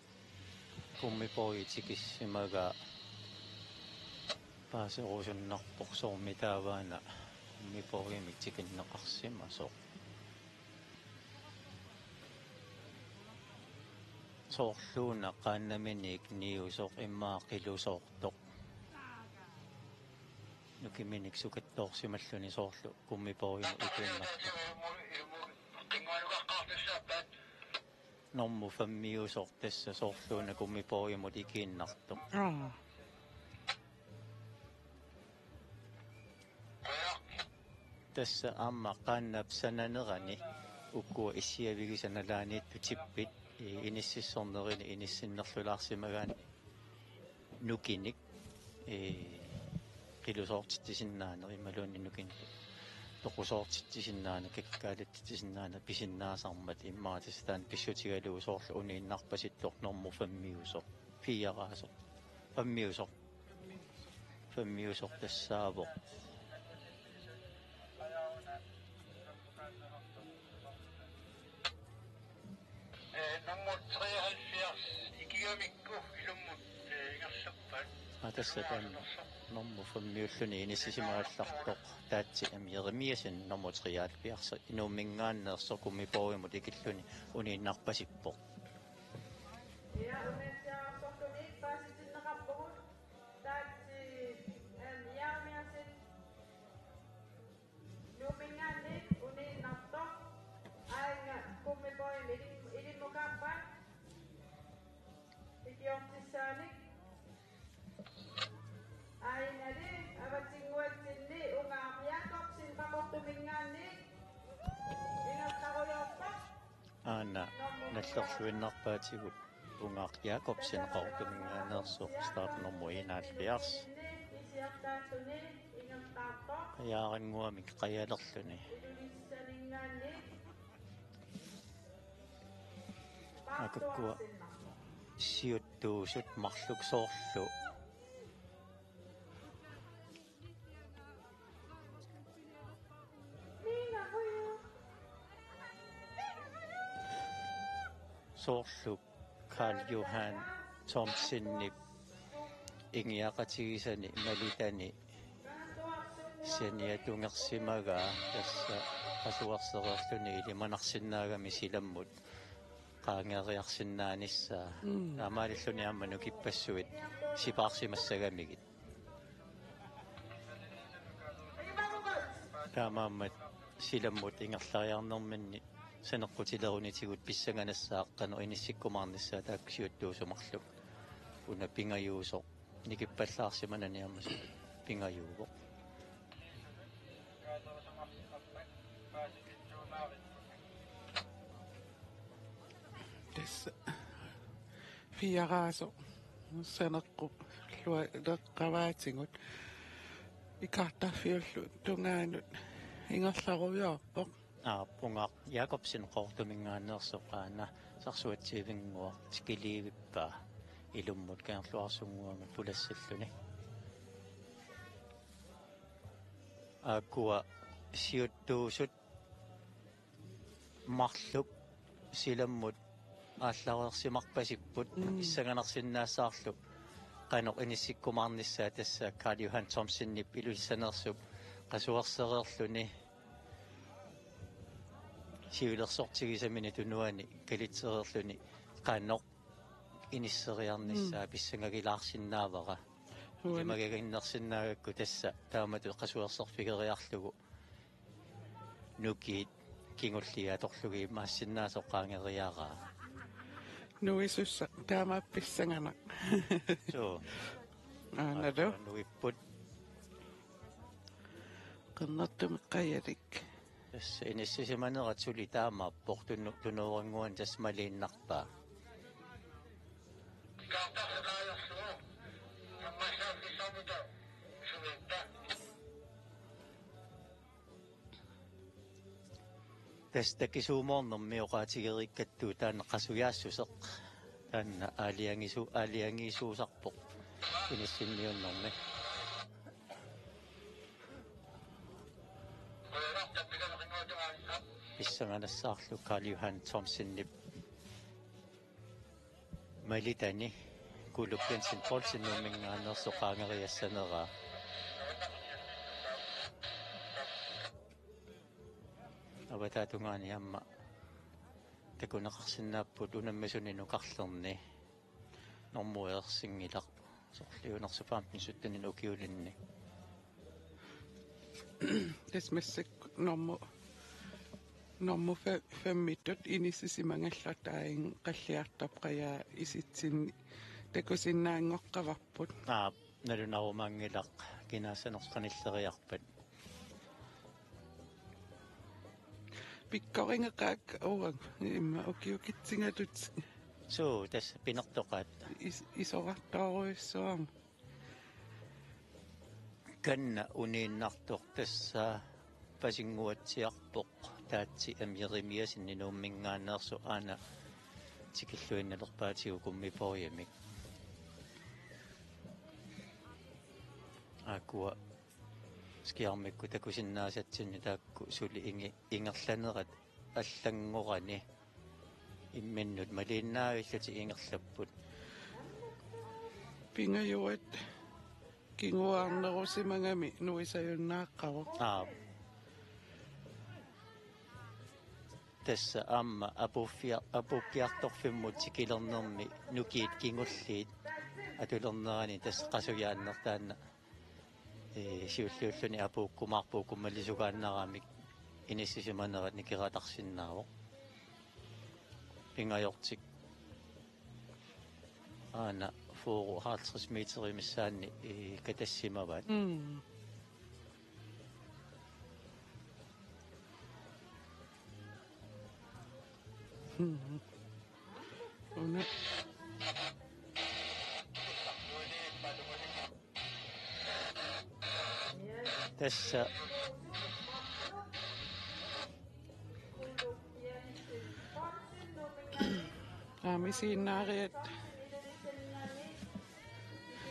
gummibågi tikissimagaa paaserusunnarpoq, soormi taava-una gummibågimik tikinneqarsimasoq. Soorluuna qaannaminiit niusoq immaqa qilusoortoq. Nukiminik sukattoorsimalluni soorlu gummibågimut ikiinnartoq. Normu femmiusoq tassa soorluuna gummibågimut ikiinnartoq. Aa. Tassa aamma qaannap sananerani ukua issiavigisat nalaaniittut tippit, ee, inississornerini inissinnerlulaarsimagaanni nukinik, ee, qilusoortitsisinnaaneq imaluunniit nukinik toqusoortitsisinnaaneq, kakkaalittitsisinnaaneq pisinnaasarmat immaqa tassa taanna pissutigalugu soorlu uniinnarpasittoq normu femmiusoq, firaasoq, femmiusoq. Femmiusoq tassaavoq. Nummer treoghalvfjerds, Ikigamikku ilummut, eh, ingerlappat. Aa, tassa taanna nummer femmiulluni inissisimagallartoq Taatsi M. Jeremiassen, nummer treoghalvfjerds, Nuumminngaanneersoq gummibågimut ikilluni uniinnarpasippoq. Ja, unatsiaarsortumik paasitinneqarpugut Taatsi M. Jeremiassen. Nuumminngaanniit uniinnartoq. Aajuna gummibågimut ilim-, ilimmukaarpat. Ikiortissaanik. Aajunali avatangiisinni Ungaaq Jakobsen Qaqortuminngaanniit ingerlarujoorpoq. Aana nallerluinnarpaatigut Ungaaq Jakobsen Qaqortuminngaanneersoq, startnummer enoghalvfjerds. Qajaarannguamik qajalerluni. Aappaakkua siuttuusut marluk soorlu. Soorlu Karl Johan Thomsenip ingiaqatigisani malitani saniatungersimagaa tassa qasuersereerluni ilimanarsinnaagami silammut qaangeeriarsinnaanissaa. Mm. Taamaalilluni aamma nukippassuit sipaarsimassagamigit. Taamaammat silammut ingerlariarnerminni saneqqutilerunitigut pissanganassaaq qanoq inissikkumaarnissaa taakku siuttuusut marluk. Una pingajuusoq nikippallaarsimanani aamma pingajuuvoq. Tassa fiaraasoq saneqqullualeqqavaatigut ikaartarfiullu tungaanut ingerlarujoorpoq. Aap, Pungaaq Jakobsen Qaqortuminngaanneersoq aana sarsuatsiivinnguaq tikiliivippaa ilummut Kangerluarsunnguamut pulassalluni. Aakkua siuttuusut marluk silammut aallareersimarpasiput. Mm. Pissanganarsinnaassaarlu qanoq inissikkumaarnissaa tassa Karl Johan Thomsenip Ilulissaneersup qasuersereerluni sivilersortigisamini tunuani kalitsereerluni qanoq inisseriarnissaa. Mm. Pissangagilaarsinnaavara. Uani. Ilimagaginnersinnaagakku tassa taamatut qasuerserfigeriarlugu nukiit kingulliit atorlugit imaassinnaasoq qaangeriaraa. Nuisussaq taamaappissanganaq. Suu. Aanalu. Nuipput. Qernertumik qajalik. Tassa inissisimanerat suli taamaappoq tunu-, tunuorannguani tassa maliinnarpaa. Tassa takisuumoornermi oqaatigereerakku taanna qasujaassuseq. Taanna aalajangiisu-, aalajangiisuusarpoq inissinniunnermi. Pissanganassaarlu Karl Johan Thomsenip malitani Kuulup Jensen Poulsen Nuumminngaanneersoq qaangeriassaneraa. Avataatungaani aamma takuneqarsinnaapput unammisuni nukarlerni. Normu ersinngilaq. Sorliunersu femten sytten ukiulinni. Tassa massakkut normu, normu fe-, femmittut inissisimagallartaa qalliartorput qajaa isitsinni takusinnaanngoqqavarput. Aap, nalunarumaanngilaq kinaassanersoq qanilleriarpat. Pikkorigeqaakka uanga imma ukiukitsigalutik. Suu, tassa pinertoqaat. Is-, isorartorujussuarmik. Kanna uniinnartoq tassa Pasinnguatsiarpoq Taatsi M. Jerimiassen Nuumminngaanneersoq aana tikilluinnalerpaatigut Gummibågemik. Aakkua skærmikkut takusinnaasatsinni taakku suli ingi-, ingerlanerat allanngorani imminnut maliinnaavillutik ingerlapput. Pingajuat kinguaarnerusimagami nuisajunnaaqqavoq. Aap. Tassa aamma apuuffia-, apuukkiartorfimmut tikilernermi nukiit kingulliit atulernerani tassa qasujaanneq taanna. Ee, siulliulluni apuukkumaarpoq, kummalisugaannaramik inissisimanerat nikeratarsinnaavoq. Pingajortik aana fyrre halvtreds meterit missaanni, ee, katassimavaat. Mm. Mm. Una. Tassa. Aamma isiginnaariat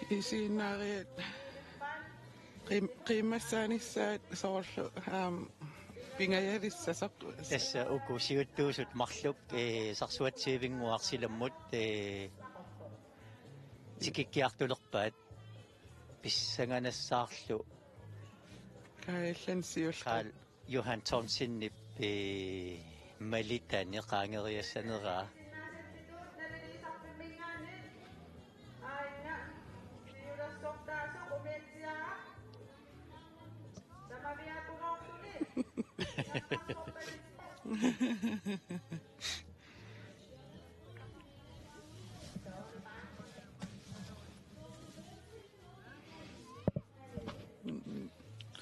Isiginnaariat qiim-, qiimmassaanissaat soorlu, aam, pingajalissasoq. Tassa uku siuttuusut marluk, ee, Sarsuatsiivinnguaq silammut, ee, tikikkiartulerpaat pissanganassaarlu. Kaajallan siulleq. Karl Johan Thomsenip, ee, malitani qaangeriassaneraa.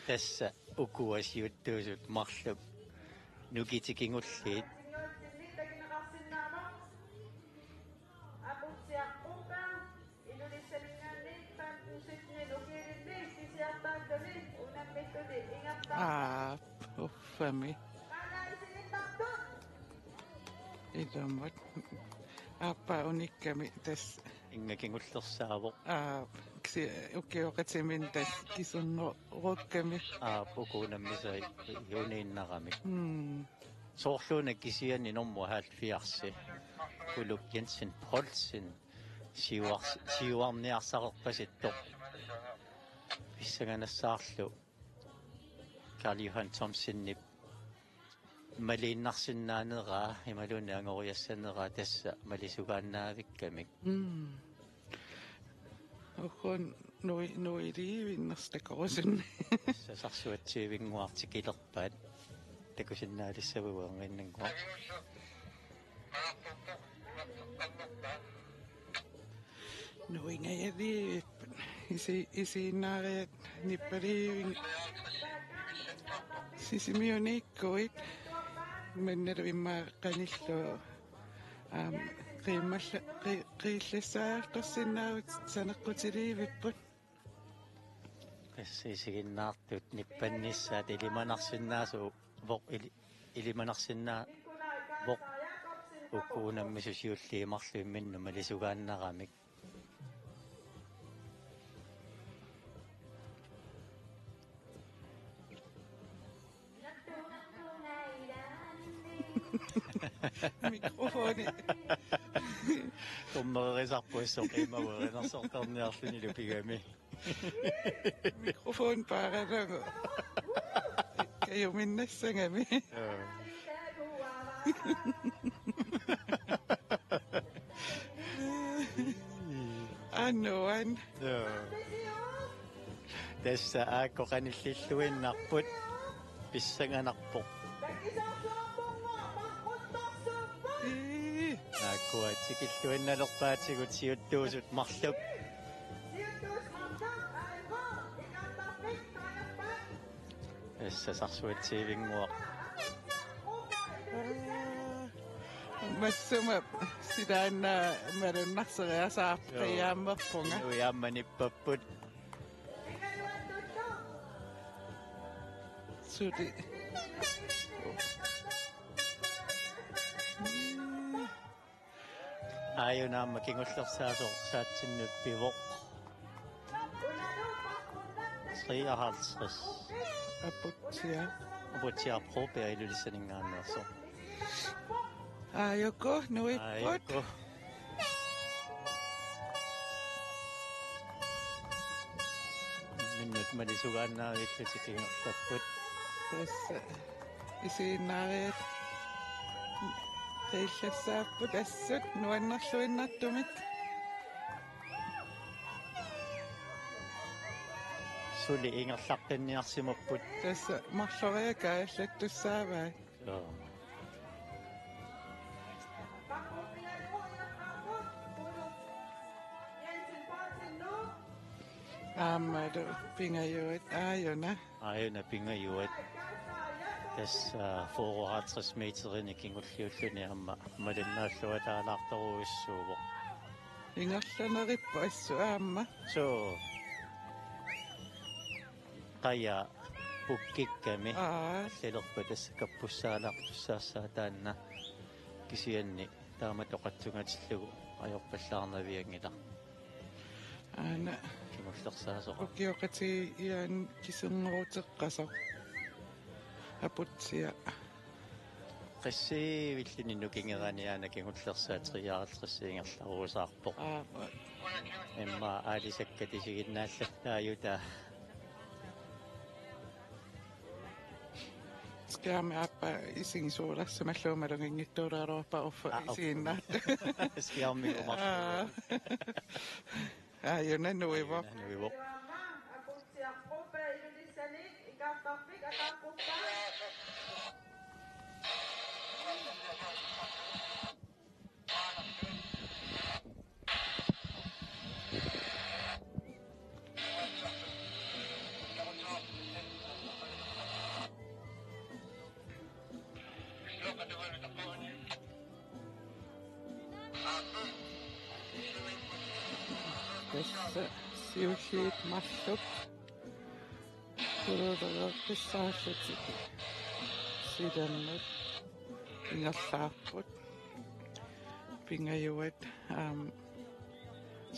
Tassa ukua siuttuusut marluk nukitik kingulliit. Aap, uffami. Ilumut. Aappaa unikkami tassa. Inga kingullersaavoq. Aap, kisi-, ukioqatiminni tassa kisunnerukkami. Aap, uku unammisai uniinnaramik. Mm. Soorluuna kisianni nummer halvfjerds, Uluk Jensen Poulsen, siuars-, siuarniarsarerpasittoq. Pissanganassaarlu Karl Johan Thomsenip maliinnarsinnaaneraa imaluunniit angoriassaneraa tassa malisugaannaavikkamik. Mm. Uku nui-, nuiliivinnersut takorusunni. Tassa Sarsuatsiivinnguaq tikilerpaat. Takusinnaalissavat uannginnannguaq. Nuingajaliivipput. Isi-, isiginnaariat nippaliivik. Sisimiuniikkuit. Mannalu immaqa qanillu. Aam, qiimmalla-, qi-, qiillassaartorsinnaavugut saneqqutiliivipput. Tassa isiginnaartut nippannissaat ilimanarsinnaasuuvoq ili-, ilimanarsinnaavoq uku unammisut siulliit marluk imminnut malisugaannaramik. Mikrofoni. Tummerisarpuissoq qiimaverinersortarniarlunilu pigami. Mikrofon paaralagu. Kajuminnassagami. Joo. Anuan. Joo. Tassa aakku qanillilluinnarput pissanganarpoq. Ii. Aakkua tikilluinnalerpaatigut siuttuusut marluk. Tassa Sarsuatsiivinnguaq. Massuma silaanna malunnarseriasaarput. Joo. Qiiaammerpunga. Inuit aamma nippapput. Suli. Aajuna aamma kingullersaasoq saatsinnut pivoq. Treoghalvtreds. Aputsiaq. Aputsiaq Broberg Ilulissaninngaanneersoq. Aajuku, nuipput. Aajuku. Imminnut malisugaannaavillutik ingerlapput. Tassa isiginnaariat qiillassaapput assut nuannerluinnartumik. Suli ingerlaqqinniarsimapput. Tassa marloriakai allattussaavai. Joo. Aammalu pingajuat aajuna. Aajuna pingajuat. Tassa fireoghalvtreds meterinik kingulliulluni aamma malinnaalluataalaartorujussuuvoq. Ingerlanerippoq assut aamma. Suu. Qaja pukkikkami. Aa. Allilerpat tassa kappussaalaartussaassaaq taanna kisianni taamatut oqatsunngatillugu ajorpallaarnavianngilaq. Aana kingullersaasoq. Ukioqatigiit Ian kiserneruteqqasoq. Aputsia. Qissiivilluni nukingerani aana kingullersaat treoghalvtreds ingerlarusaarpoq. Aap. Immaqa aalisakkat isiginnaallattaajutaa. Skærmi aappaa isigisuulersimallugu maluginngitsuulaaraluarpara uffa. Aa, uffa. Isiginnaartut. Skærmi umarlugu. Aa. Aajuna nuivoq. Aajuna nuivoq. Tassa siulliit marluk. Kurulereqqissaallutik. Silammut. Ingerlaarput. Pingajuat. Aam.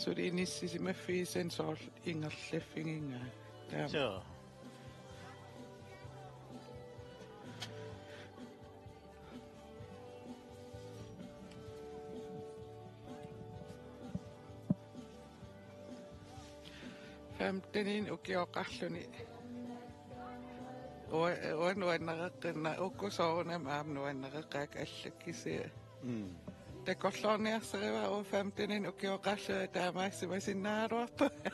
Suli inissisimaffigisaannik soorlu ingerlaffigigaat. Taama. Suu. Femtenin ukioqarluni. Ua-, uanga nuannareqqinna, uku soorunami aamma nuannareqaakka allakkisi. Mm. Takorloorniarsarivara uanga femtenin ukioqarlunga taamaassimasinnaagaluarpunga.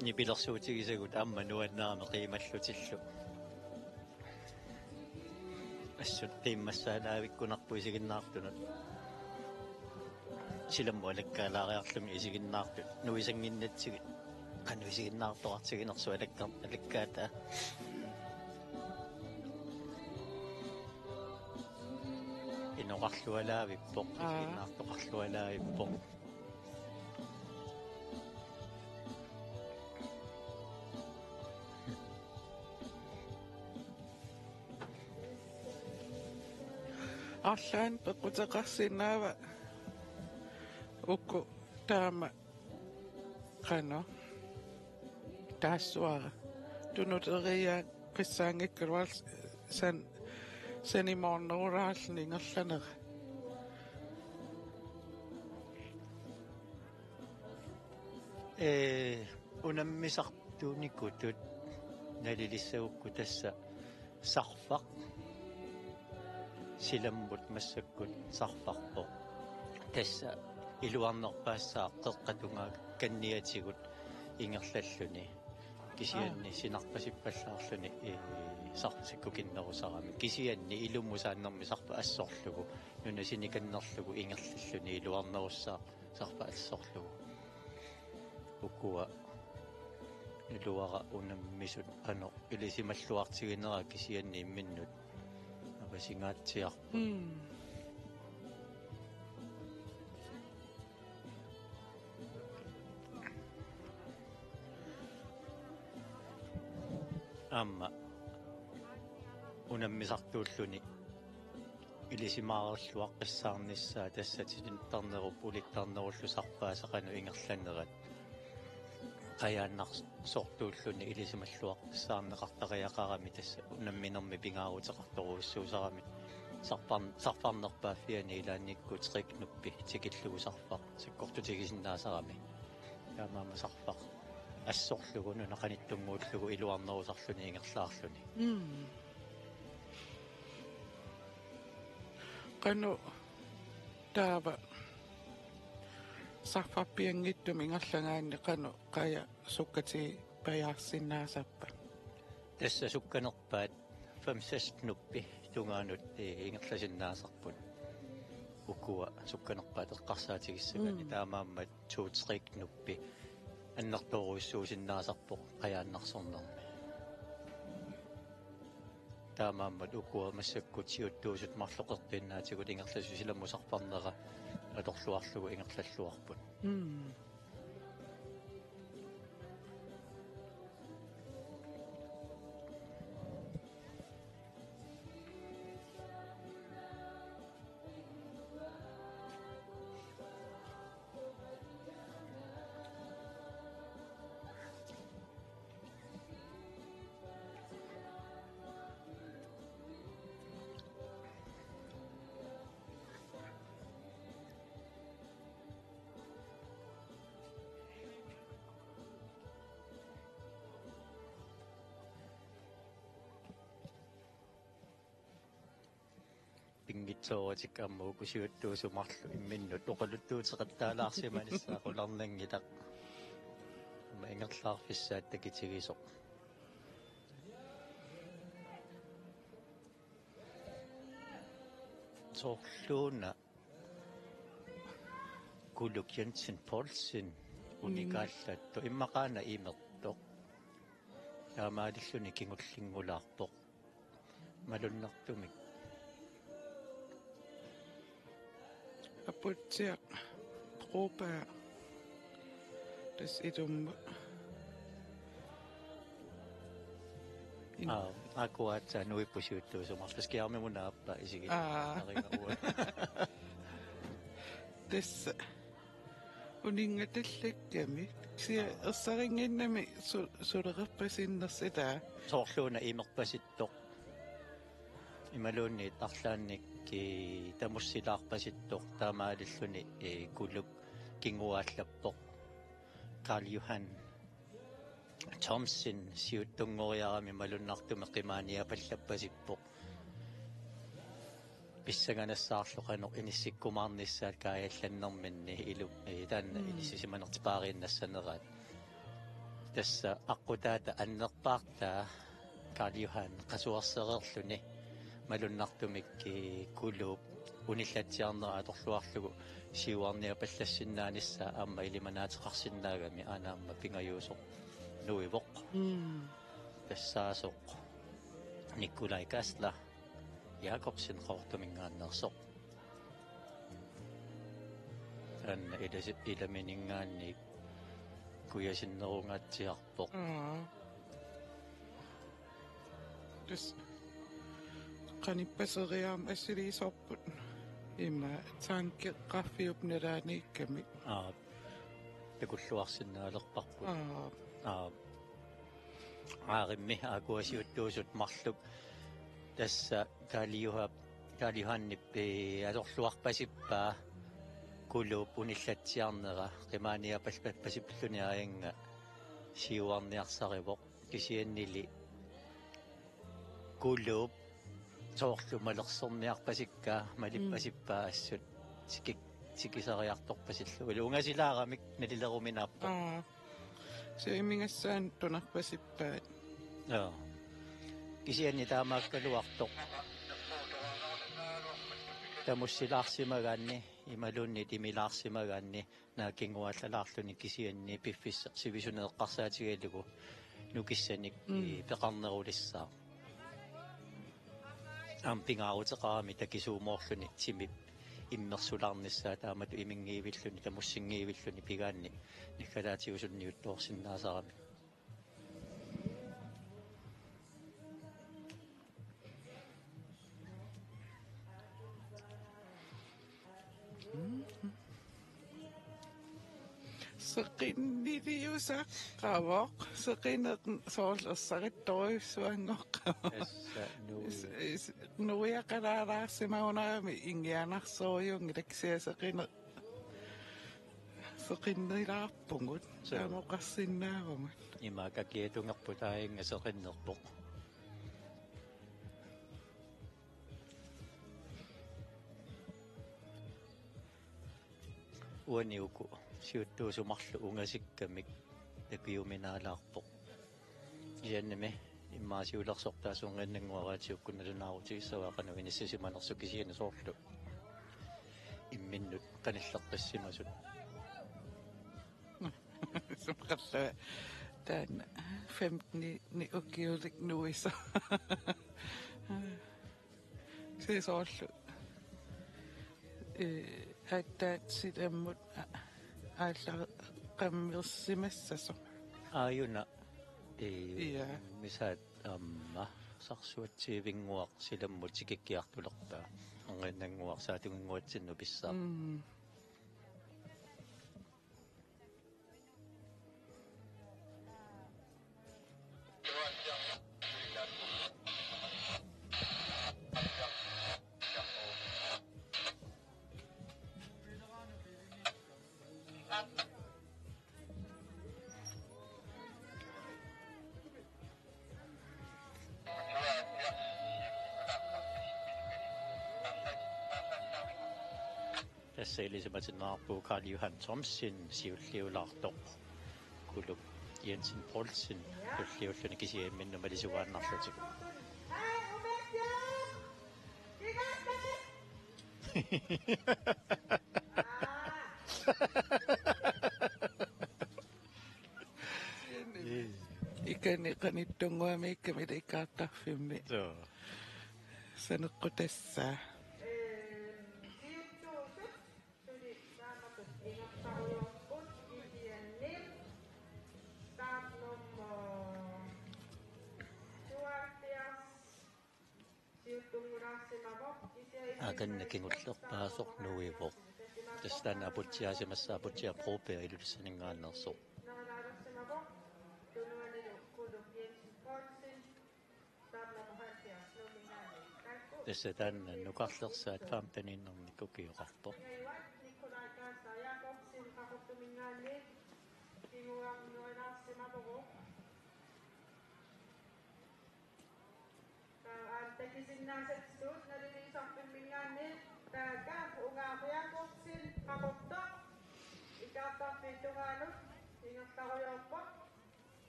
Nipilersuutigisagut aamma nuannaarami qiimallutillu. Assut qiimmassaanaavikkunarpoq isiginnaartunut. Silammut alakkaalaariarlugit isiginnaartut. Nuisannginnatsigit. Qanoq isiginnaartoqartiginersoq alakka-, alakkaataa. Inoqarlualaavippoq, aa, isiginnaartoqarlualaavippoq. Arlaannik peqquteqarsinnaava uku taama qanoq? Taassuara. Tunuteriiaat qissaanngikkaluarlutik san-, sanimoornerulaarluni ingerlanera. Ee, unammisartunikutut nalilissagukku tassa sarfaq. Silammut massakkut sarfarpoq. Tassa iluarnerpaassaaq qeqqata tungaanut kanniatigut ingerlalluni. Kisianni, aa, sinarpasippallaarluni, ee, sarfaq sikkukinnerusarami. Kisianni ilumut saannermi sarfaq assorlugu. Nuna sinikannerlugu ingerlalluni iluarnerussaaq sarfaq assorlugu. Ukua iluara unammisut qanoq ilisimalluartiginera kisianni imminnut apasingaatsiarput. Mm. Aamma unammisartuulluni ilisimaarilluaqqissaarnissaa tassa tinittarnerup ulittarnerullu sarpaasa qanoq ingerlanerat. Qajaannarsortuulluni ilisimalluaqqissaarneqartariaqarami tassa unamminermi pingaaruteqartorujussuusarami sarfar-, sarfarnerpaaffiani ilaannikkut treknuppi tikillugu sarfaq sakkortutigisinnaasarami. Taamaammat sarfaq assorlugu nuna qanittunnguullugu iluarnerusarluni ingerlaarluni. Mm. Qanoq taava sarfarpianngitsumik ingerlagaanni qanoq qaja sukkatigipajaarsinnaasarpa? Tassa sukkanerpaat fem-seks knuppi tungaanut, ee, ingerlasinnaasarput. Ukua sukkanerpaat eqqarsaatigissagaanni, mm, taamaammat to-tre knuppi annertoorujussuusinnaasarpoq qajaannarsornermi. Taamaammat ukua massakkut siuttuusut marloqertuinnaatigut ingerlasut silammut sarfarnera atorluarlugu ingerlalluarput. Mm. Inngitsooratik aamma uku siuttuusut marluk imminnut oqaluttuuteqattaalaarsimanissaa qularnanngilaq. Aamma ingerlaarfissaat takitigisoq. Soorluuna Kuluk Jensen Poulsen, mm, unikaallattoq, immaqaana imertoq. Taamaalilluni kingullinngulaarpoq. Malunnartumik. Aputsiaq Broberg. Tassa ilumut. In- Aa, aajuku aatsaat nuipput siuttuusut marluk, skærmimut aappaa isigit. Aa. Aringa uanga. Tassa uninngatallakkamik. Kisianni, aa, ersarinnginnami su-, suleqarpasinnersoq ilaa. Soorluuna imerpasittoq. Imaluunniit arlaannik, eh, tamussilaarpasittoq, taamaalilluni, eh, Kuluk kinguaallappoq. Karl Johan Thomsen siuttunngoriarami malunnartumik qimaaniapallappasippoq. Pissanganassaarlu qanoq inissikkumaarnissaat kaajallannerminni ilu-, eh, taanna, mm, inissisimanertipaariinnassaneraat. Tassa aqqutaata annerpaartaa Karl Johan qasuersereerluni malunnartumik, eh, Kuluup unillatsiarnera atorluarlugu siuarniapallassinnaanissaa aamma ilimanaateqarsinnaagami aana aamma pingajuusoq nuivoq. Mm. Tassaasoq Nikolaj Gessler Jakobsen Qaqortuminngaanneersoq. Taanna ilasi-, ilamininngaanniit kujasinnerungaatsiarpoq. Aa. Tassa qanippaseriarmat assiliisorput. Ima tankeqarfiup nalaaniikkami. Aa. Takulluarsinnaalerparput. Aa. Aa. Aarimmi aajuku siuttuusut marluk. Tassa Karl Johan, Karl Johannip, eh, atorluarpasippaa Kuluup unillatsiarnera qimaaniapallappasippalluni aajannga siuarniarsarivoq, kisiannili Kuluup soorlu malersorniarpasikkaa, malippasippaa, mm, assut tiki-, tikisariartorpasillugu. Ilaa ungasilaaramik nalileruminaappoq. Aa. Siumigassaanut tunarpasippaat. Joo. Kisianni taamaakkaluartoq tamussilaarsimagaanni imaluunniit imilaarsimagaanni naak kinguaallalaarluni kisianni piffissaq sivisuneq eqqarsaatigalugu nukissanik, mm, i-, peqarnerulissaaq. Aamma pingaaruteqarami takisuumoorluni timip immersulaarnissaa taamatut iminngiivilluni tamussinngiivilluni pigaanni naggataatigut sunniuttoorsinnaasarami. Seqinniliusaqaavoq, seqineq soorlu ersarittorujussuanngoqqavoq. Tassa nui. Is-, is-, nuiaqalaalaarsimagunarami ingianarsorujuunngilaq kisianni seqineq, seqinnilaarpugut. Suu. Taama oqarsinnaavugut. Imaak akiatungerput aajannga seqinnerpoq. Uani uku siuttuusut marluk ungasikkamik takujuminaalaarpoq. Kisiannimi immaqa siulersortaasunnginnannguaraatiukku nalunaarutigissavaa qanoq inissisimanersoq kisianni soorlu imminnut qanilleqqissimasut. Sumaqarlunga taanna femten-ini ukiulik nuisoq. Se soorlu. Eh, aatsaat silammut a-, aallaqqammersimassasoq. Aajuna, eh, ja, misaat aamma Sarsuatsiivinnguaq silammut tikikkiartulerpaa. Erniinnannguaq saatunginnguatsinnut pissaaq. Mm. Tassa ilisimatinneqarpugut Karl Johan Thomsen siulliulaartoq, Kulup Jensen Poulsen tulliulluni kisianni imminnut malisuaannarlutigu. Ikani qanittunnguamiikkami ikaartarfimmi. Soo. Saneqqutassaa. Suli taamatut ingerlarujoorput kisianni startnummer tooghalvfjerds siuttunngulaarsimavoq, kisianni akanna kingullerpaasoq nuivoq. Tassa taanna aputsiaasimassaaq, aputsiaq Broberg Ilulissaninngaanneersoq. Nerilaarsimavoq tunuanilu Kulup Jensen Poulsen. Tassa taanna nukarlersaat femteniinnarnik ukioqarpoq.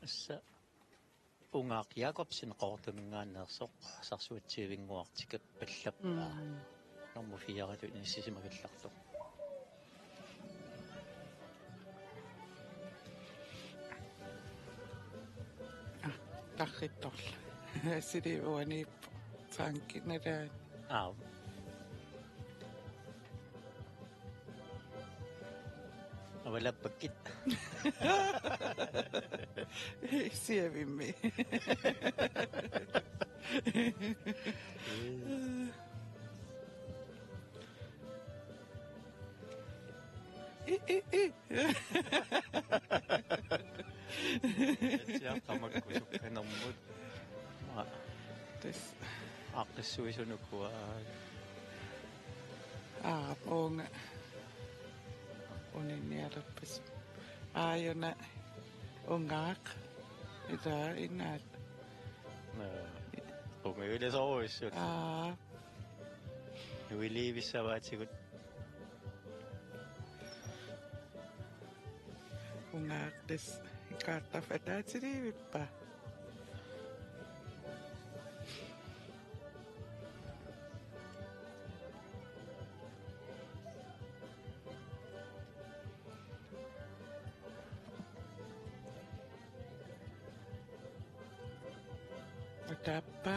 Tassa Ungaaq Jakobsen Qaqortuminngaanneersoq, sarsuatsiavinnguaq tikippallappaa. Mm. Nummer fire-tut inissisimagallartoq. Ah, tarrittorlu. Sili uaniippoq. Tankinalaani. Aa. Avalappakkit. Siavimmi. I, i, i. Siaqqamakku sukkanermut. Ma. Tassa. Aaqqissuisunukua. Aa, uunga. Uninnialerpas. Aajuna ungaaq. Ila inaat. Naa. Ungajulisoruissut. Aa. Nuiliivissavaatigut. Ungaaq tassa ikaartarfik ataatsiliivippa? Ataappa.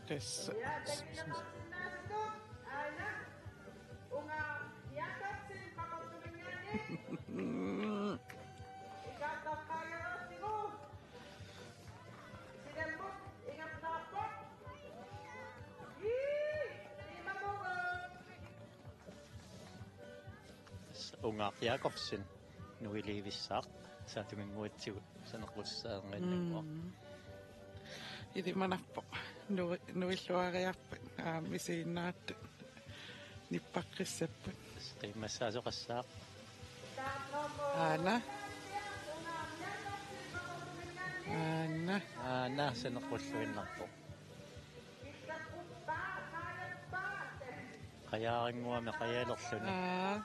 Tassa. Ungaaq Jakobsen nuiliivissaaq saatuminnguatsigut saneqqutissaareerninnguaq. Mm. Ilimanarpoq. Nu-, nuilluariarpat. Aamma isiginnaartut nippaqqissapput. Qiimmassaasoqassaaq. Aana. Aana, saneqqulluinnarpoq. Qajaarinnguami qajalerluni. Aa.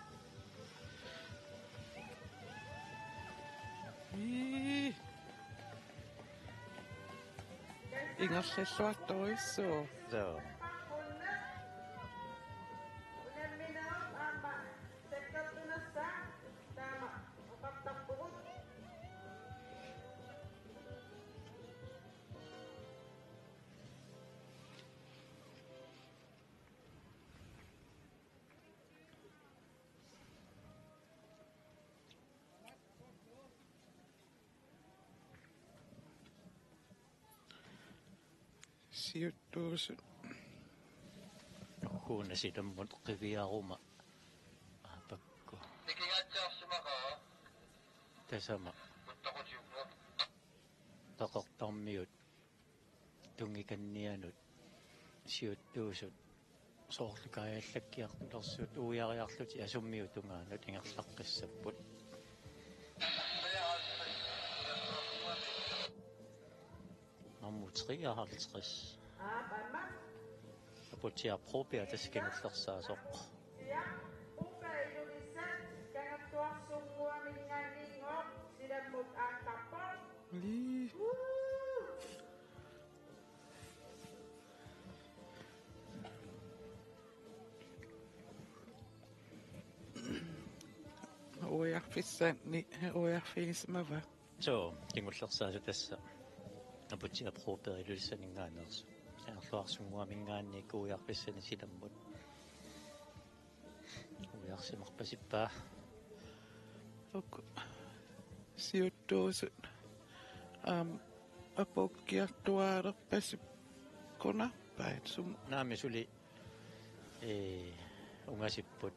Ii. Ingerlalluartorujussuuvoq. Joo. Siuttuusut. Kuuna silammut qiviaruma. Aapakku. Nikingatsiarsimaqaaq. Tasama. Uttaqutiuppoq. Qeqertarmiut. Tunngikannianut. siuttuusut soorlu kaajallakkiartulersut uiariarlutik asummiut tungaanut ingerlaqqissapput. Nummer treoghalvtreds. Aputsiaq Broberg tassa kingullersaasoq. Ii. Uiarfissaanni uiarfigisimavaa. Suu, kingullersaasoq tassa. Aputsiaq Broberg Ilulissaninngaanneersoq. Kangerluarsunnguaminngaanniit uiarfissanik silammut. Uiarsimarpasippaa. Uku siuttuusut. Aamma apuukkiartuaarerpasippunga paat sum. Naamik suli, ee, ungasipput.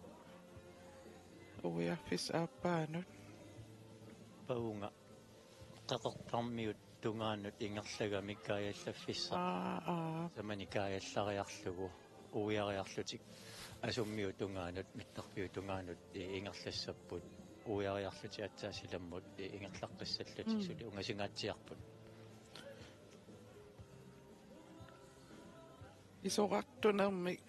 Uiarfissaq aappaanut. Pavunga qeqertarmiut tungaanut ingerlagamik kaajallaffissaq. Aa, aa. Taamani kaajallariarlugu uiariarlutik asummiut tungaanut, mittarfiup tungaanut, ee, ingerlassapput. Uiariarlutik aatsaat silammut, ee, ingerlaqqissallutik. Mm. Suli ungasingaatsiarput. Isorartunermik.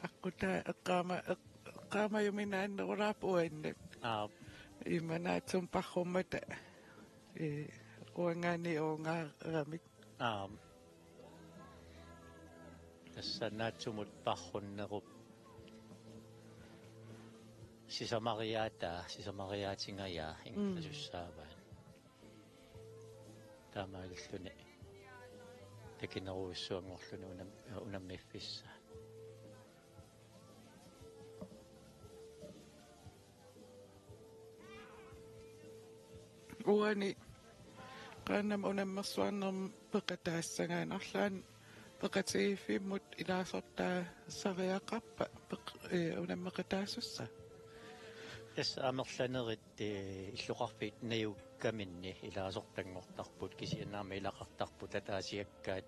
Aqqutaa eqqaama-, eq-, eqqaamajuminaannerulaarpoq uannut. Aap. Imanaatsum parrummata, ee, uangaani uungaaramik. Aap. Tassa naatsumut parrunnerup sisamariaataa, sisamariaatingajaa. Mm. Ingerlasussaavaat. Taamaalilluni takinerujussuanngorluni unam-, unammiffissaa. Uani qaannamut unammersuarnermut peqataassagaanni arlaannik peqatigiiffimmut ilaasortaassariaqarpa peq-, ee, unammeqataasussaa? Tassa amerlanerit, ee, illoqarfiit najugakkaminni ilaasortanngortarput, kisianni aamma ilaqartarput ataasiakkaat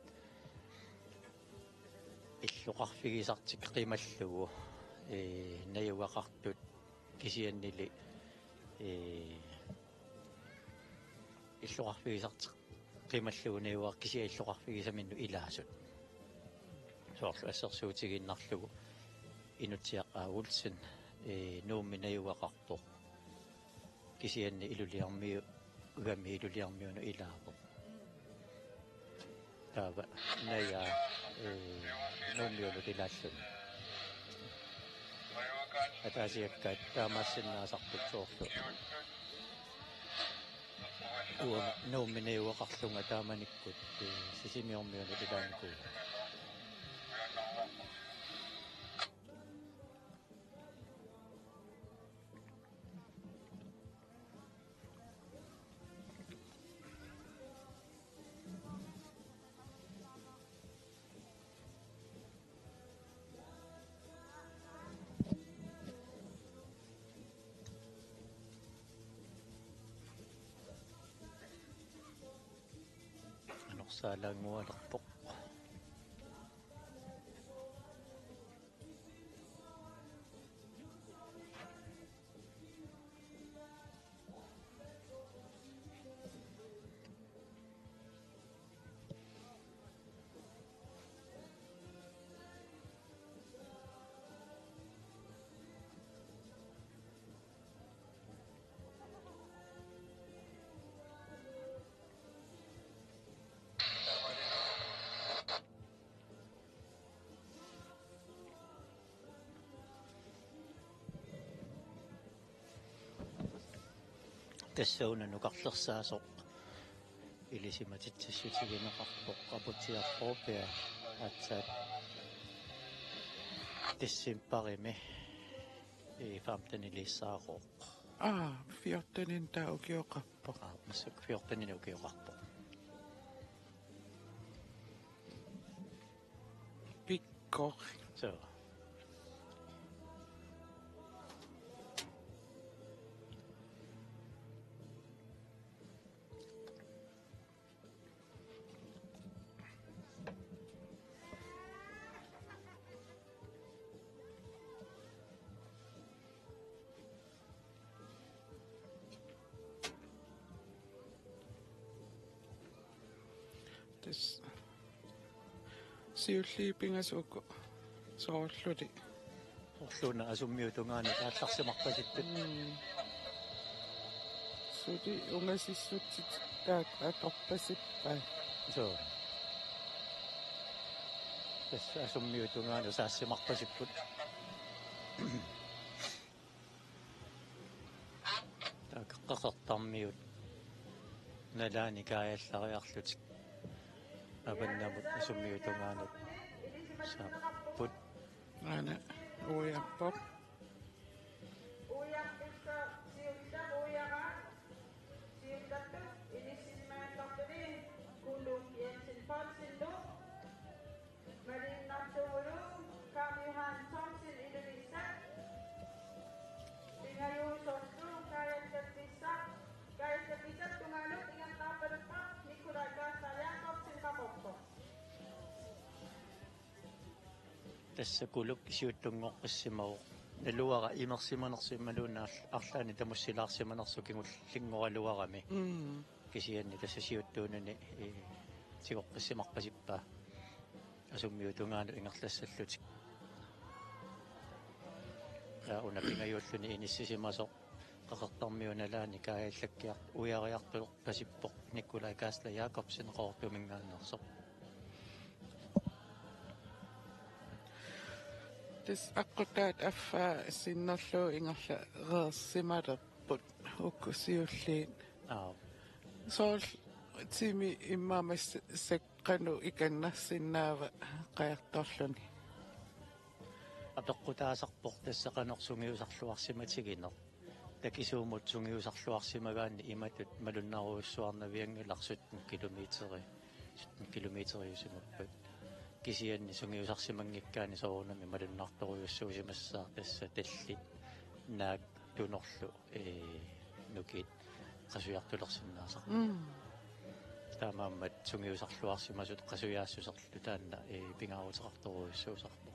illoqarfigisartik qimallugu, ee, najugaqartut kisiannili, ee, illoqarfigisartik qimallugu najugaqartut kisianni illoqarfigisaminnut ilaasut. Soorlu assersuutigiinnarlugu Inutsiaq A. Olsen, ee, Nuummi najugaqarpoq. Kisianni Iluliarmiu-, ugami Iluliarmiunut ilaavoq. Taava najaa, ee, Nuummiunut ilaalluni. Ataasiakkaat taamaassinnaasarput soorlu. Uanga Nuummi najugaqarlunga taamanikkut, ee, Sisimiormiunut ilaanikuuvunga. Anorsaalaanngualerpoq. Tassa una nukarlersaasoq ilisimatitsissutigineqarpoq Aputsiaq Broberg aatsaat decembarimi, ee, femteniliissaarooq. Aa, fjortenini taava ukioqarpoq. Aa, massakkut fjortenini ukioqarpoq. Pikkorik. Suu. Siulliit pingasut uku soorluli. Orluuna asummiutungaani aallarsimarpasipput. Mm. Suli ungasissutsit taakku atorpasippai. Suu. Tassa asummiutungaani saassimaqpasipput. Taakku Qeqertarmiut nalaani kaajallariarlutik avannamut asummiutungaanut saapput. Aana uiarpoq. Uiarpissa siullaq uiaraa. Siullattut inissisimagattartuni Kuluk Jensen Poulsenlu. Malunnartugulu Karl Johan Thomsen Ilulissat. Pingajuusorlu kaajallappissaq, kaajallappissap tungaanut ingerlaarpaluppoq Nikolaj Gaasla Jakobsen Qaqortoq. Tassa Kuluk siuttunngoqqissimavoq. Naluara imersimanersoq imaluunniit arl-, arlaannik tamussilaarsimanersoq kingullinngoraluarami. Mm. Kisianni tassa siuttuunani, ee, tigoqqissimarpasippaa. Asummiutungaanut ingerlassallutik. Ja, una pingajuulluni inissisimasoq Qeqertarmiut nalaani kaajallakkiart-, uiariartorpasippoq Nikolaj Gaasla Jakobsen Qaqortumingaanneersoq. Tassa aqqutaat affaa sinnerlugu ingerlareersimalerput uku siulliit. Aap. Soorlu timi immaqa massakkut qanoq ikannarsinnaava qajartorluni? Apeqqutaasarpoq tassa qanoq sungiusarluarsimatigineq. Takisuumut sungiusarluarsimagaanni imatut malunnarujussuarnavianngilaq sytten kilometeri, sytten kilometeriusimappat. Kisianni sungiusarsimanngikkaanni soorunami malunnartorujussuusimassaaq tassa tallit naak tunorlu, ee, nukiit qasujartulersinnaasarput. Mm. Taamaammat sungiusarluarsimasut qasujaassuserlu taanna, ee, pingaaruteqartorujussuusarpoq.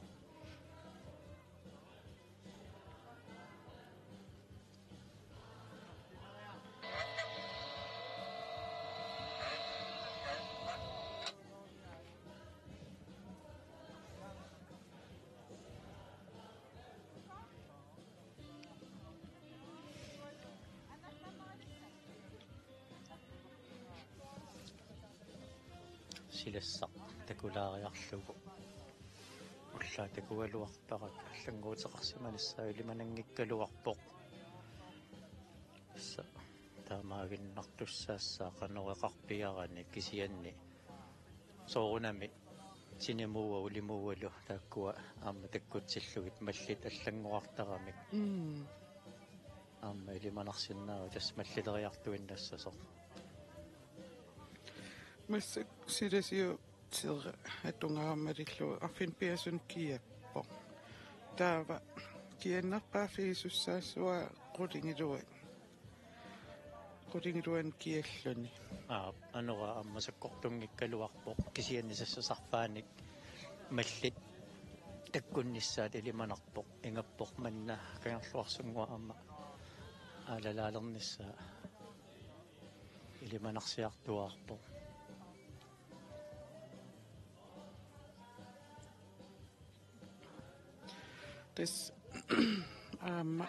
Silassaq takulaariarlugu. Ullaaq takugaluarpara allannguuteqarsimanissaa ilimananngikkaluarpoq. Tassa taamaaginnartussaassaaq qanoq eqarpiarani kisianni soorunami sinimuua ulimuualu taakkua aamma takkutsillugit mallit allanngorartaramik. Mm. Aamma ilimanarsinnaavoq tassa mallileriartuinnassasoq. Massakkut silasiutera atugaammalillugu arfineq-pingasunut kiappoq. Taava kiannerpaaffigisussaassuara qulingiluat. Qulingiluanut kialluni. Aap, anora aamma sakkortunngikkaluarpoq kisianni sassasarfaanik mallit takkunnissaat ilimanarpoq, ingappoq manna Kangerluarsunnguaq aamma aalalaalernissaa ilimanarsiartuaarpoq. Tassa aamma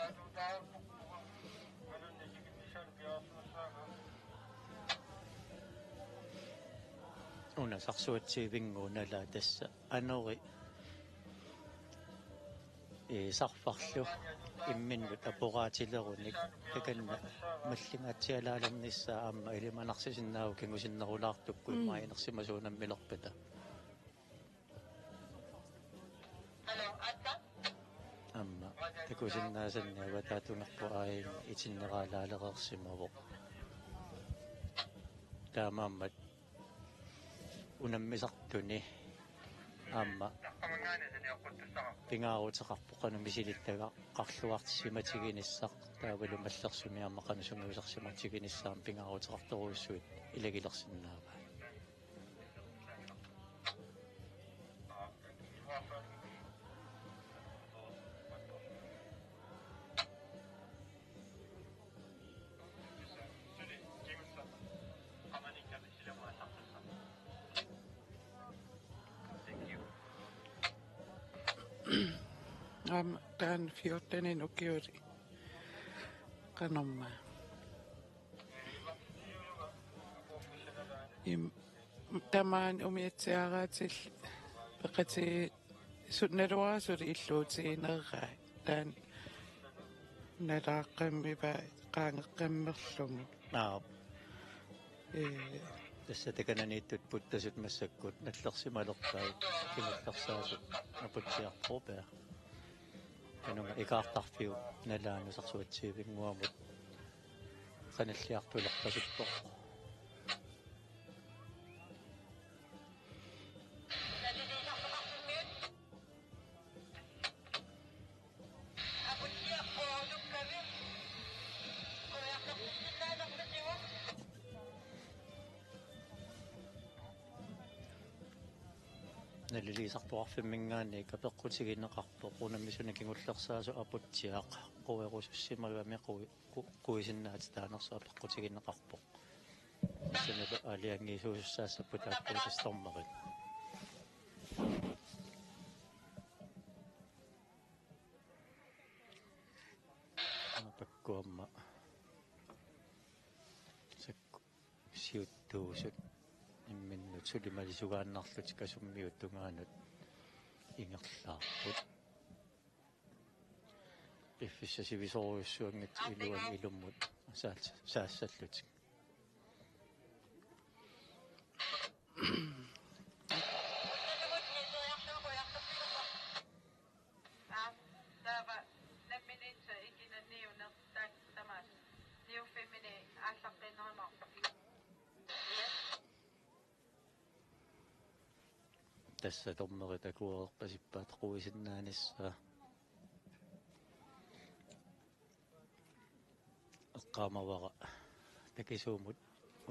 una sarsuatsiivinnguup nalaa tassa anori, ee, sarfarlu imminnut aporaatilerunik takanna mallingaatsialaalernissaa aamma ilimanarsisinnaavoq kingusinnerulaartukkut. Mm. Immaqa inersimasuunammilerpata. Aamma takusinnaasanni avataatungerpoq aajuna itinneralaalereersimavoq. Taamaammat unammisartuni aamma pingaaruteqarpoq qanoq misilittagaqarluarsimatiginissaq taavalu mallersumi aamma qanoq sungiusarsimatiginissaq aamma pingaaruteqartorujussuit ilagilersinnaavaat. Aamma taanna fjortenit ukiulik qanormaa. Im-, tamaani umiatsiaaraatillit peqatigisut naluara suli illuutiginerai. Taanna nalaaqqammerpaa qaangeqqammerlugit. Aap. Ee. Tassa takananiittut puttasut massakkut nallersimalerpaat kingullersaasut Aputsiaq Broberg. Kanunga ikaartarfiup nalaani sarsuatsiivinnguamut qanilliartulerpasippoq. Naliliisartoqarfimminngaanniit apeqqutigineqarpoq unammisuni kingullersaasoq Aputsiaq, querusussimagami qui-, qu-, quisinnaatitaanersoq apeqqutigineqarpoq. Sinalu aalajangiisuusussaassapput taakkuutissornerit. Aappakkut aamma sakku siuttuusut imminnut sulimaalisugaannarlutik Kasummiut tungaanut ingerlaarput. Piffissaq sivisoorujussuanngitsoq iluani ilummut saals-, saassallutik. Taava namminitsa ikinanniunertak tamaasa niuffimmini aallaqqinnerumaarpoq. Tassa dommerit akuereerpasippaat quisinnaanissaq. Eqqaamavara takisuumut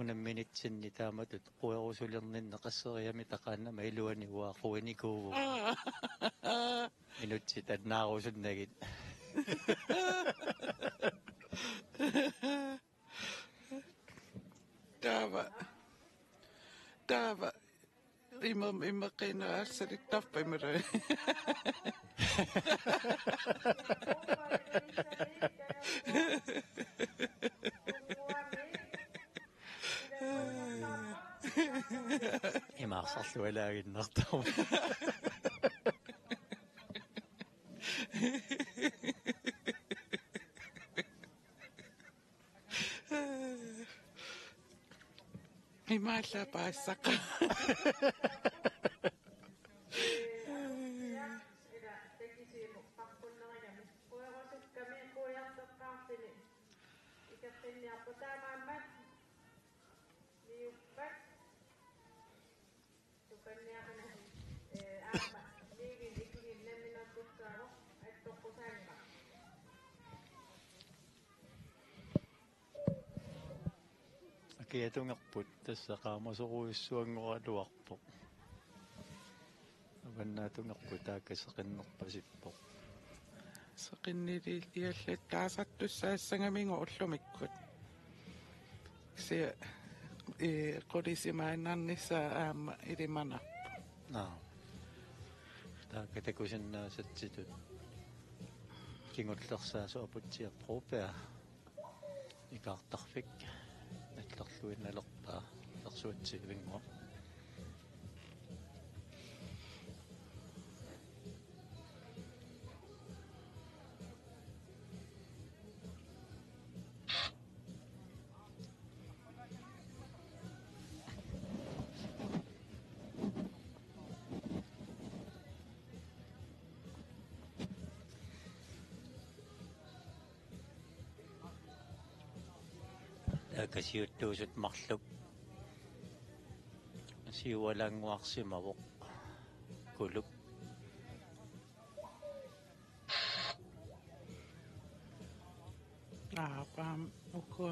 unamminitsinni taamatut querusulerninni qasseriarluta qaannama iluani uanga quinikuuvugut. Minutsit annaarusunnagit. Taava. Taava. Imam, imaqqinnaarsarittarpa imalu. Imaarsarlualaaginnartarpoq. Imaallaat paasisaqaaq. Tukanniaqanani, ee, aamma Nivi Nikingi nammineertussaavoq attoqqusaanngilaq. Akiatungerput tassa qaamasorujussuanngoraluarpoq. Avannaatungerput taakku seqinnerpasippoq. Seqinniliallattaasartussaassagamiuk ullumikkut. Kisianni, ee, qulisimaannarnissaa aamma ilimanarpoq. Naa. Taakku takusinnaasatsitut. Kingullersaasoq Aputsiaq Broberg. Ikaartarfik nallerluinnalerpaa nersuatsiivinnguaq. Taakku siuttuusut marluk siualaannguarsimavoq Kulup. Aap, aamma uku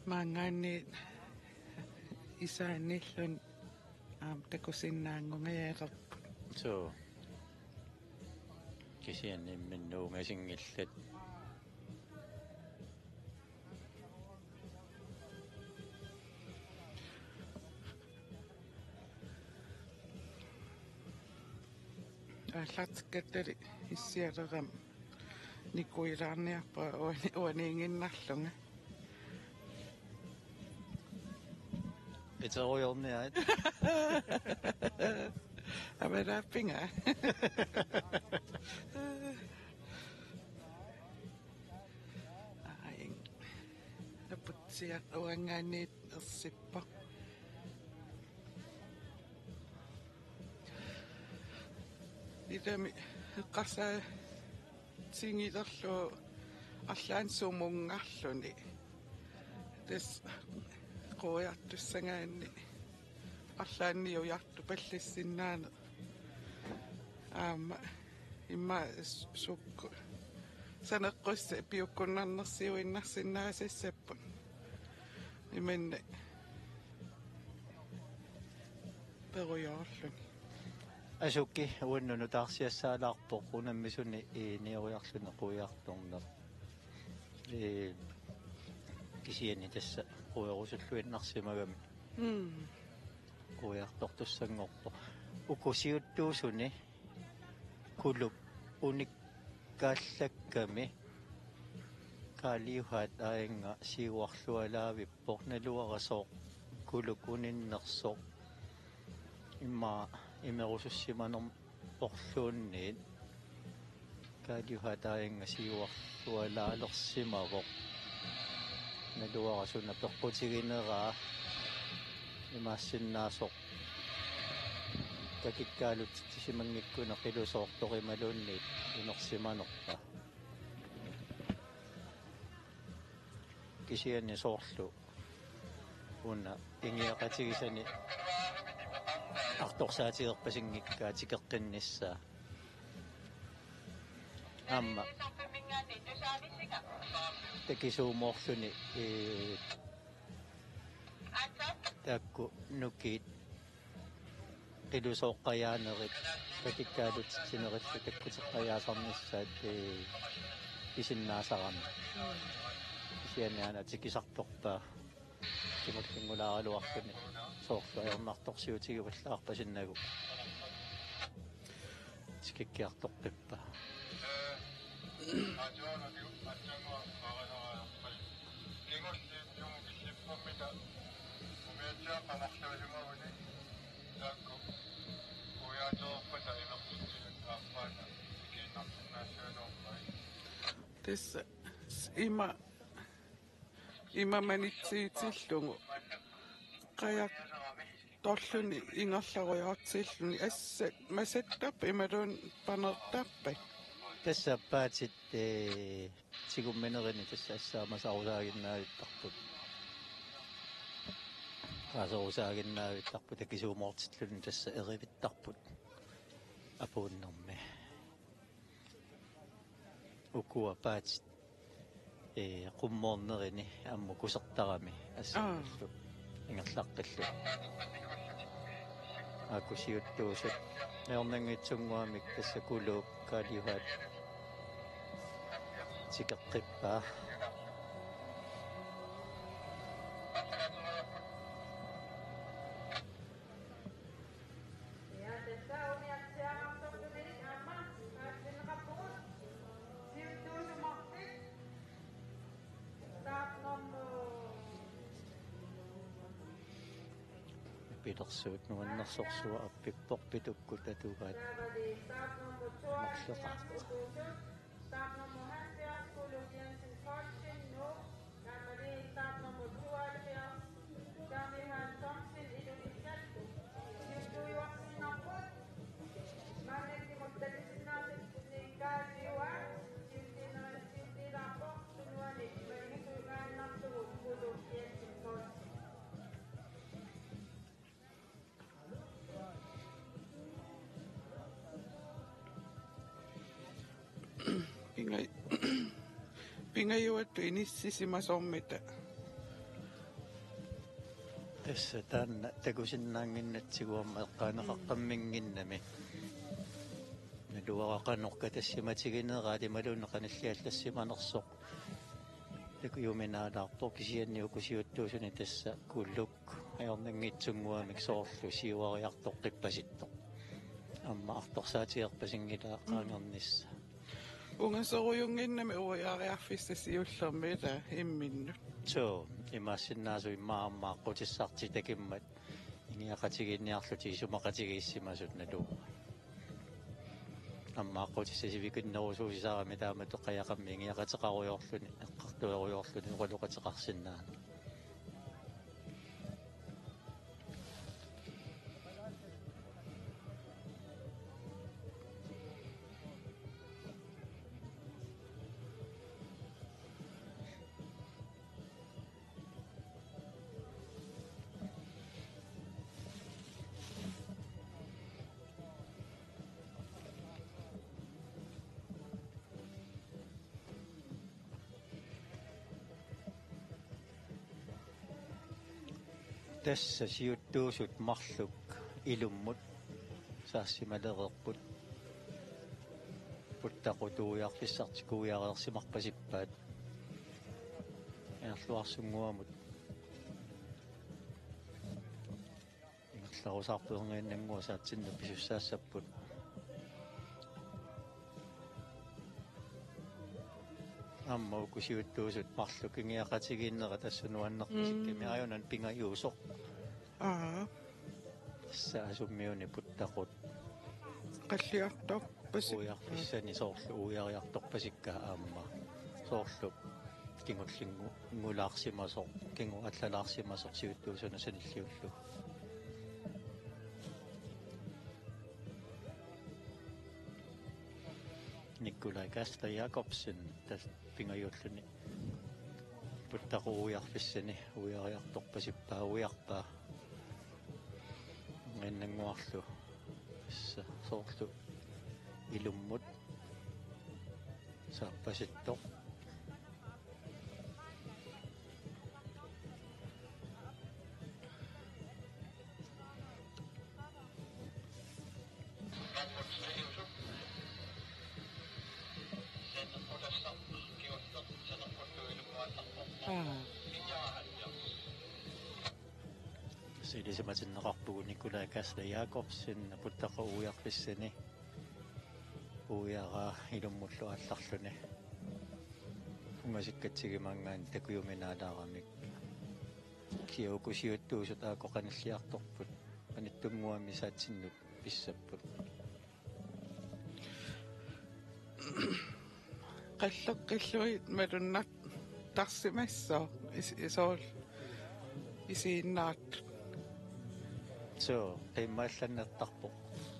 maanngaanniit isaanniilluni aamma takusinnaanngungajalerput. Suu. Kisianni imminnut ungasinngillat. Aallartikkattali issialerama nikuilaarniarpara uani-, uaniiginnarlunga. Iterujoorniarit. Amalaappinga. Ai. Aputsiaq uanngaanniit ersippoq. Ilami eqqarsaatigilerlugu arlaannik sumunngarluni. Tassa quiartussagaanni arlaannik ujartupallissinnaaneq. Aamma immaqa s-, sukkut saneqqussi piukkunnarnersiuinnarsinnaasassapput. Imanna perujoorluni. Asuki uannut nutaarsiassaalaarpoq unammisuni, ii, niuerluni quiartorneq. Ii, kisianni tassa quiarusulluinnarsimagami. Mm. Quiartortussanngorpoq. Uku siuttuusuni Kulup unikkallakkami Karl Juhat aajannga siuarlualaavippoq, naluara sooq Kuluk uninnersoq immaqa imerusussimanerporluunniit. Karl Juhat aajannga siuarlualaalersimavoq. Naluara suna peqqutigineraa imaassinnaasoq. Takikkaalutsitsisimanngikkunik qilusoortoq imaluunniit inersimanerpa. Kisianni soorlu una ingiaqatigisani artorsaatigerpasinngikkaa tikeqqinnissaa. Aamma takisuumoorluni, ee, taakku nukiit qilusooqqajaanerit takikkaalutsitsinerillu takkuteqqajaasarnissaat, ee, pisinnaasarami. Kisianni aana tikisartorpaa. Timullinngulaaraluarluni soorlu ajornartorsiutigivallaarpasinnagu. Tikikkiartoqqippaa. Tassa s-, ima, ima manitsiitillugu. Qajartorluni ingerlarujoortilluni. Assat masattarput imaluunniit panertarpat? Tassa paatit, ee, tigumminerini tassa assaamasarusaaginnaavittarput. Qaaserusaaginnaavittarput takisuumoortilluni tassa erivittarput apuunnermi. Ukua paatit, ee, qummoornerini ammut kusertarami assaannullu. Aa. Ingerlaqqillutik. Aaku siuttuusut. Ajornanngitsunnguamik tassa Kuluup Karl Juhat tikeqqippaa. Ja, tassa umiatsiaartorluni aamma paatsinneqarpugut. Siuttuusumartik. Startnummer. Pilersuut nuannersorsuaq appippoq pitukkut atugaat. Startnummer tooghalvfjerds, Utuusut. Startnummer halvfjerds, Kulup Jensen Poulsen, Nuuk. Naammalii startnummer tooghalvfjerds, Tommy Hans Thomsen, Ilulissat. Siuttuujuarsinnaapput. Maannakkumut takusinnaasakkut Karl Juhat, siuttuuna-, siuttuulaarpoq tunuani malugisuugaannartugut Kulup Jensen Poulsen. Pinga-, pingajuattut inissisimasormita. Tassa taanna takusinnaannginnatsigu aamma eqqaaneqaqqamminnginnami. Naluara qanoq katassimatigineraat imaluunniit qanilliallassimanersoq takujuminaalaarpoq, kisianni uku siuttuusuni tassa Kuluk ajornanngitsunnguamik soorlu siuariartoqqippasittoq. Aamma artorsaatigerpasinngilaa qaangernissaq. Ungasorujunnginnami uiariarfissaq siullermi ila imminnut. Suu, imaassinnaavoq immaqa aamma aqqutissartik takimmat ingiaqatigiinniarlutik isumaqatigiissimasut naluara. Aamma aqqutissat sivikinnerusuusisarami taamatut qajaqammi ingiaqateqarujoorluni, eqqartuerujoorluni oqaloqateqarsinnaanera. Tassa siuttuusut marluk ilummut saassimalereerput. Puttaqut uiarfissartik uiareersimarpasippaat. Aarluarsunnguamut ingerlarusaarput, erniinnannguaq saatsinnut pisussaassapput. Aamma uku siuttuusut marluk ingiaqatigiinnerat tassa nuannerpasikkami. Mm. Aajuna pingajuusoq. Aa. Tassa asummiuni puttaqut. Qalliartorpasi-. Uiarfissani soorlu uiariartorpasikkaa aamma. Soorlu kingullinngu-, -ngulaarsimasoq, kingu allalaarsimasoq siuttuusunut sanilliullugu. Nikolaj Kastler Jakobsen, tassa pingajuulluni puttaqut uiarfissani uiariartorpasippaa, uiarpaa. Erniinnannguarlu tassa soorlu ilummut saappasittoq. Aa. Ilisimatinneqarpugut Nikolaj Kastler Jakobsen puttaqut uiarfissani uiaraa ilummullu aallarluni. Ungasikkatsigimaanngaanniit takujuminaalaarami. Kisianni uku siuttuusut aakkoqanilliartorput. Anittunnguami saatsinnut pissapput. Qalleqqillugit malunnartarsimassooq is-, isool isiinnaat. Suu, qiimmaallannertarpoq.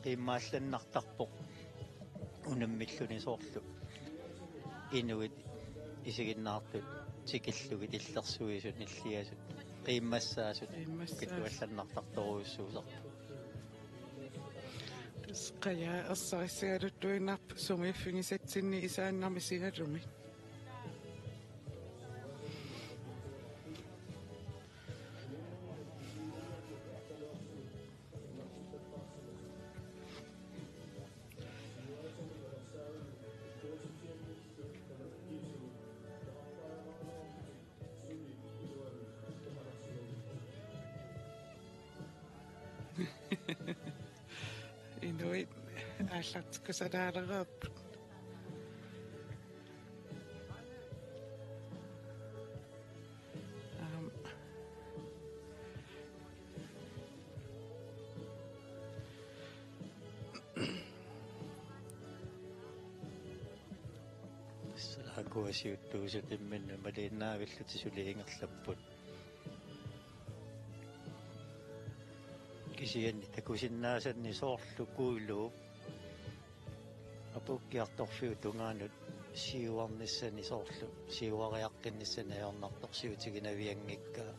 Qiimmaallannartarpoq. Unammilluni soorlu inuit isiginnaartut tikillugit illersuisut, nilliasut, qiimmassaasut. Qiimmassaasut. Kituallannartartorujussuusarput. Tassa qajaa ersarissigaluttuinnarpoq sumiiffigisatsinni isaannamisigalumi. Inuit aallartikkusalaalereerput. Aam. Tassa akuasiuttuusut imminnut maliinnaavillutik suli ingerlapput. Kisianni takusinnaasanni soorlu Kuuluup apuukkiartorfiup tungaanut siuarnissani soorlu siuariaqqinnissani ajornartorsiutiginavianngikkaa,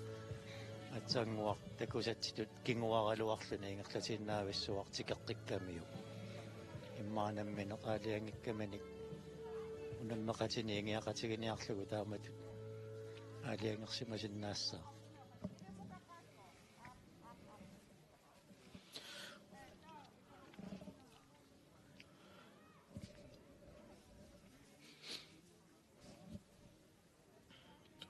aatsaannguaq takusatsitut kinguaraluarluni ingerlatiinnaavissuaq tikeqqikkamiuk. Immaqa nammineq aalajangikkaminik unammeqatini ingiaqatiginiarlugu taamatut aalajangersimasinnaassaaq.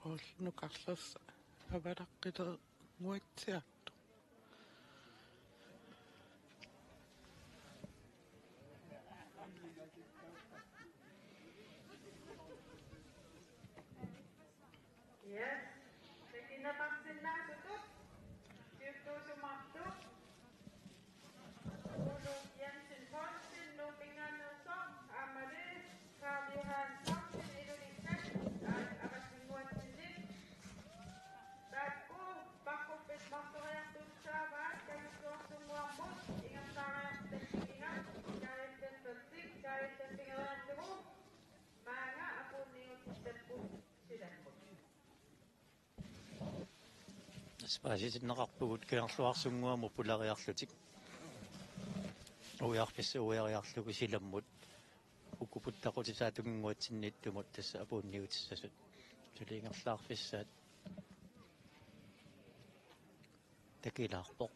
Soorlu nukarlersaq avalaqqileruatsiartoq. Takineqarsinnaasutut siuttuusumartut Ulu Jensen Poulsen, Nuupinngaanneersoq, aammali Karl Johan Thomsen, Ilulissat, aat Avatanginnguatsinni. Taakku paqqupit marloriartuussaavaat Kangerluarsunnguamut ingerlaariartut takkutiga, kaajallattartik kaajallattartigeriarlugu, maanga apuunniutissapput silammut. Tassa paasitinneqarpugut Kangerluarsunnguamut pulariarlutik. Uiarfissat uiariarlugu silammut. Uku puttaqutitaat tunginnguatsinniittumut tassa apuunniutissasut. Suli ingerlaarfissaat takilaarpoq.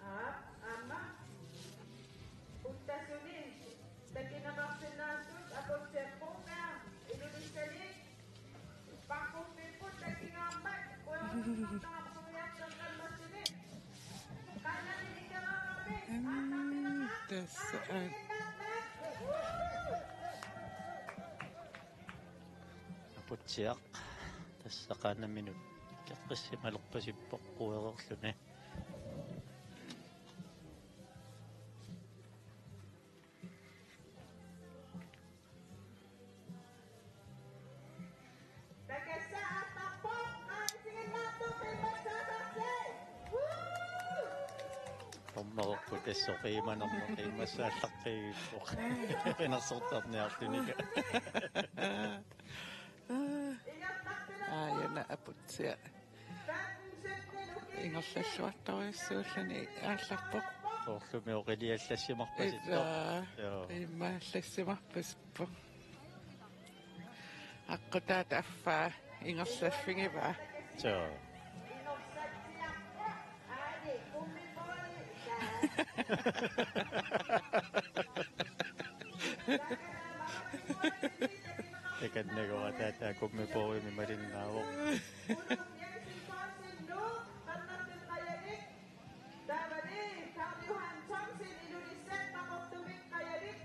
Aap, aamma. Uttasuni takineqarsinnaasut Aputsiaq Broberg Ilulissani. Paqquppipput takigaammat kuerussuartarpuniartortarmassuni. Qaanami ikeraarami. Mm, tassa, aa. Aputsiaq tassa qaanaminut ikeqqissimalerpasippoq uereerluni. Tornererput tassa qiimanermut qiimmassaallaqqivippoq. Qinersortarniarlunik. Aajuna Aputsiaq. Ingerlalluartorujussuulluni aallarpoq. Soorlumi oqiliallassimarpasippoq. Ilaa. Joo. Qiimmaallassimarpasippoq. Aqqutaata affaa ingerlaffigivaa. Joo. Takannagu ataata kummipuuimi malinnaavoq. Taavali Karl Johan Thomsen Ilulissat Qaqortumik qajalik.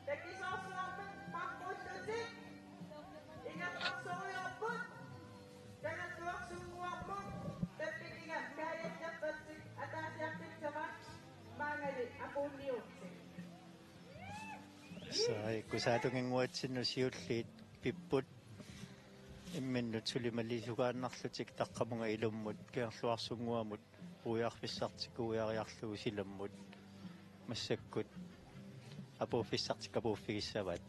Takisoorsuarmik paqqullutik ingerlasorujoorput. Kangerluarsunnguamut tappikigaq kaajallattartik ataasiartitsama maangali apuunniutissat. Sai, Kusaatunnguatsinnut siulliit pipput. Imminnut suli malisugaannarlutik taqqamunga ilummut Kangerluarsunnguamut uiarfissartik uiariarlugu silammut. Massakkut apuuffissartik apuuffigissavaat.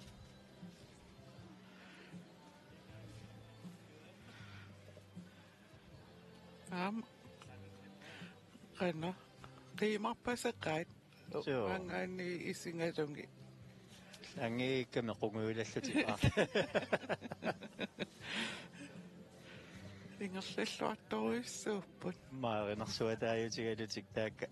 Aamma. Qanoq. Qiimarpaseqaat. Joo. Maanngaanniit isigalugit. Angiikkami qungujulallutik. Ingerlalluartorujussuupput. Maarinarsuataajutigalutik taakku.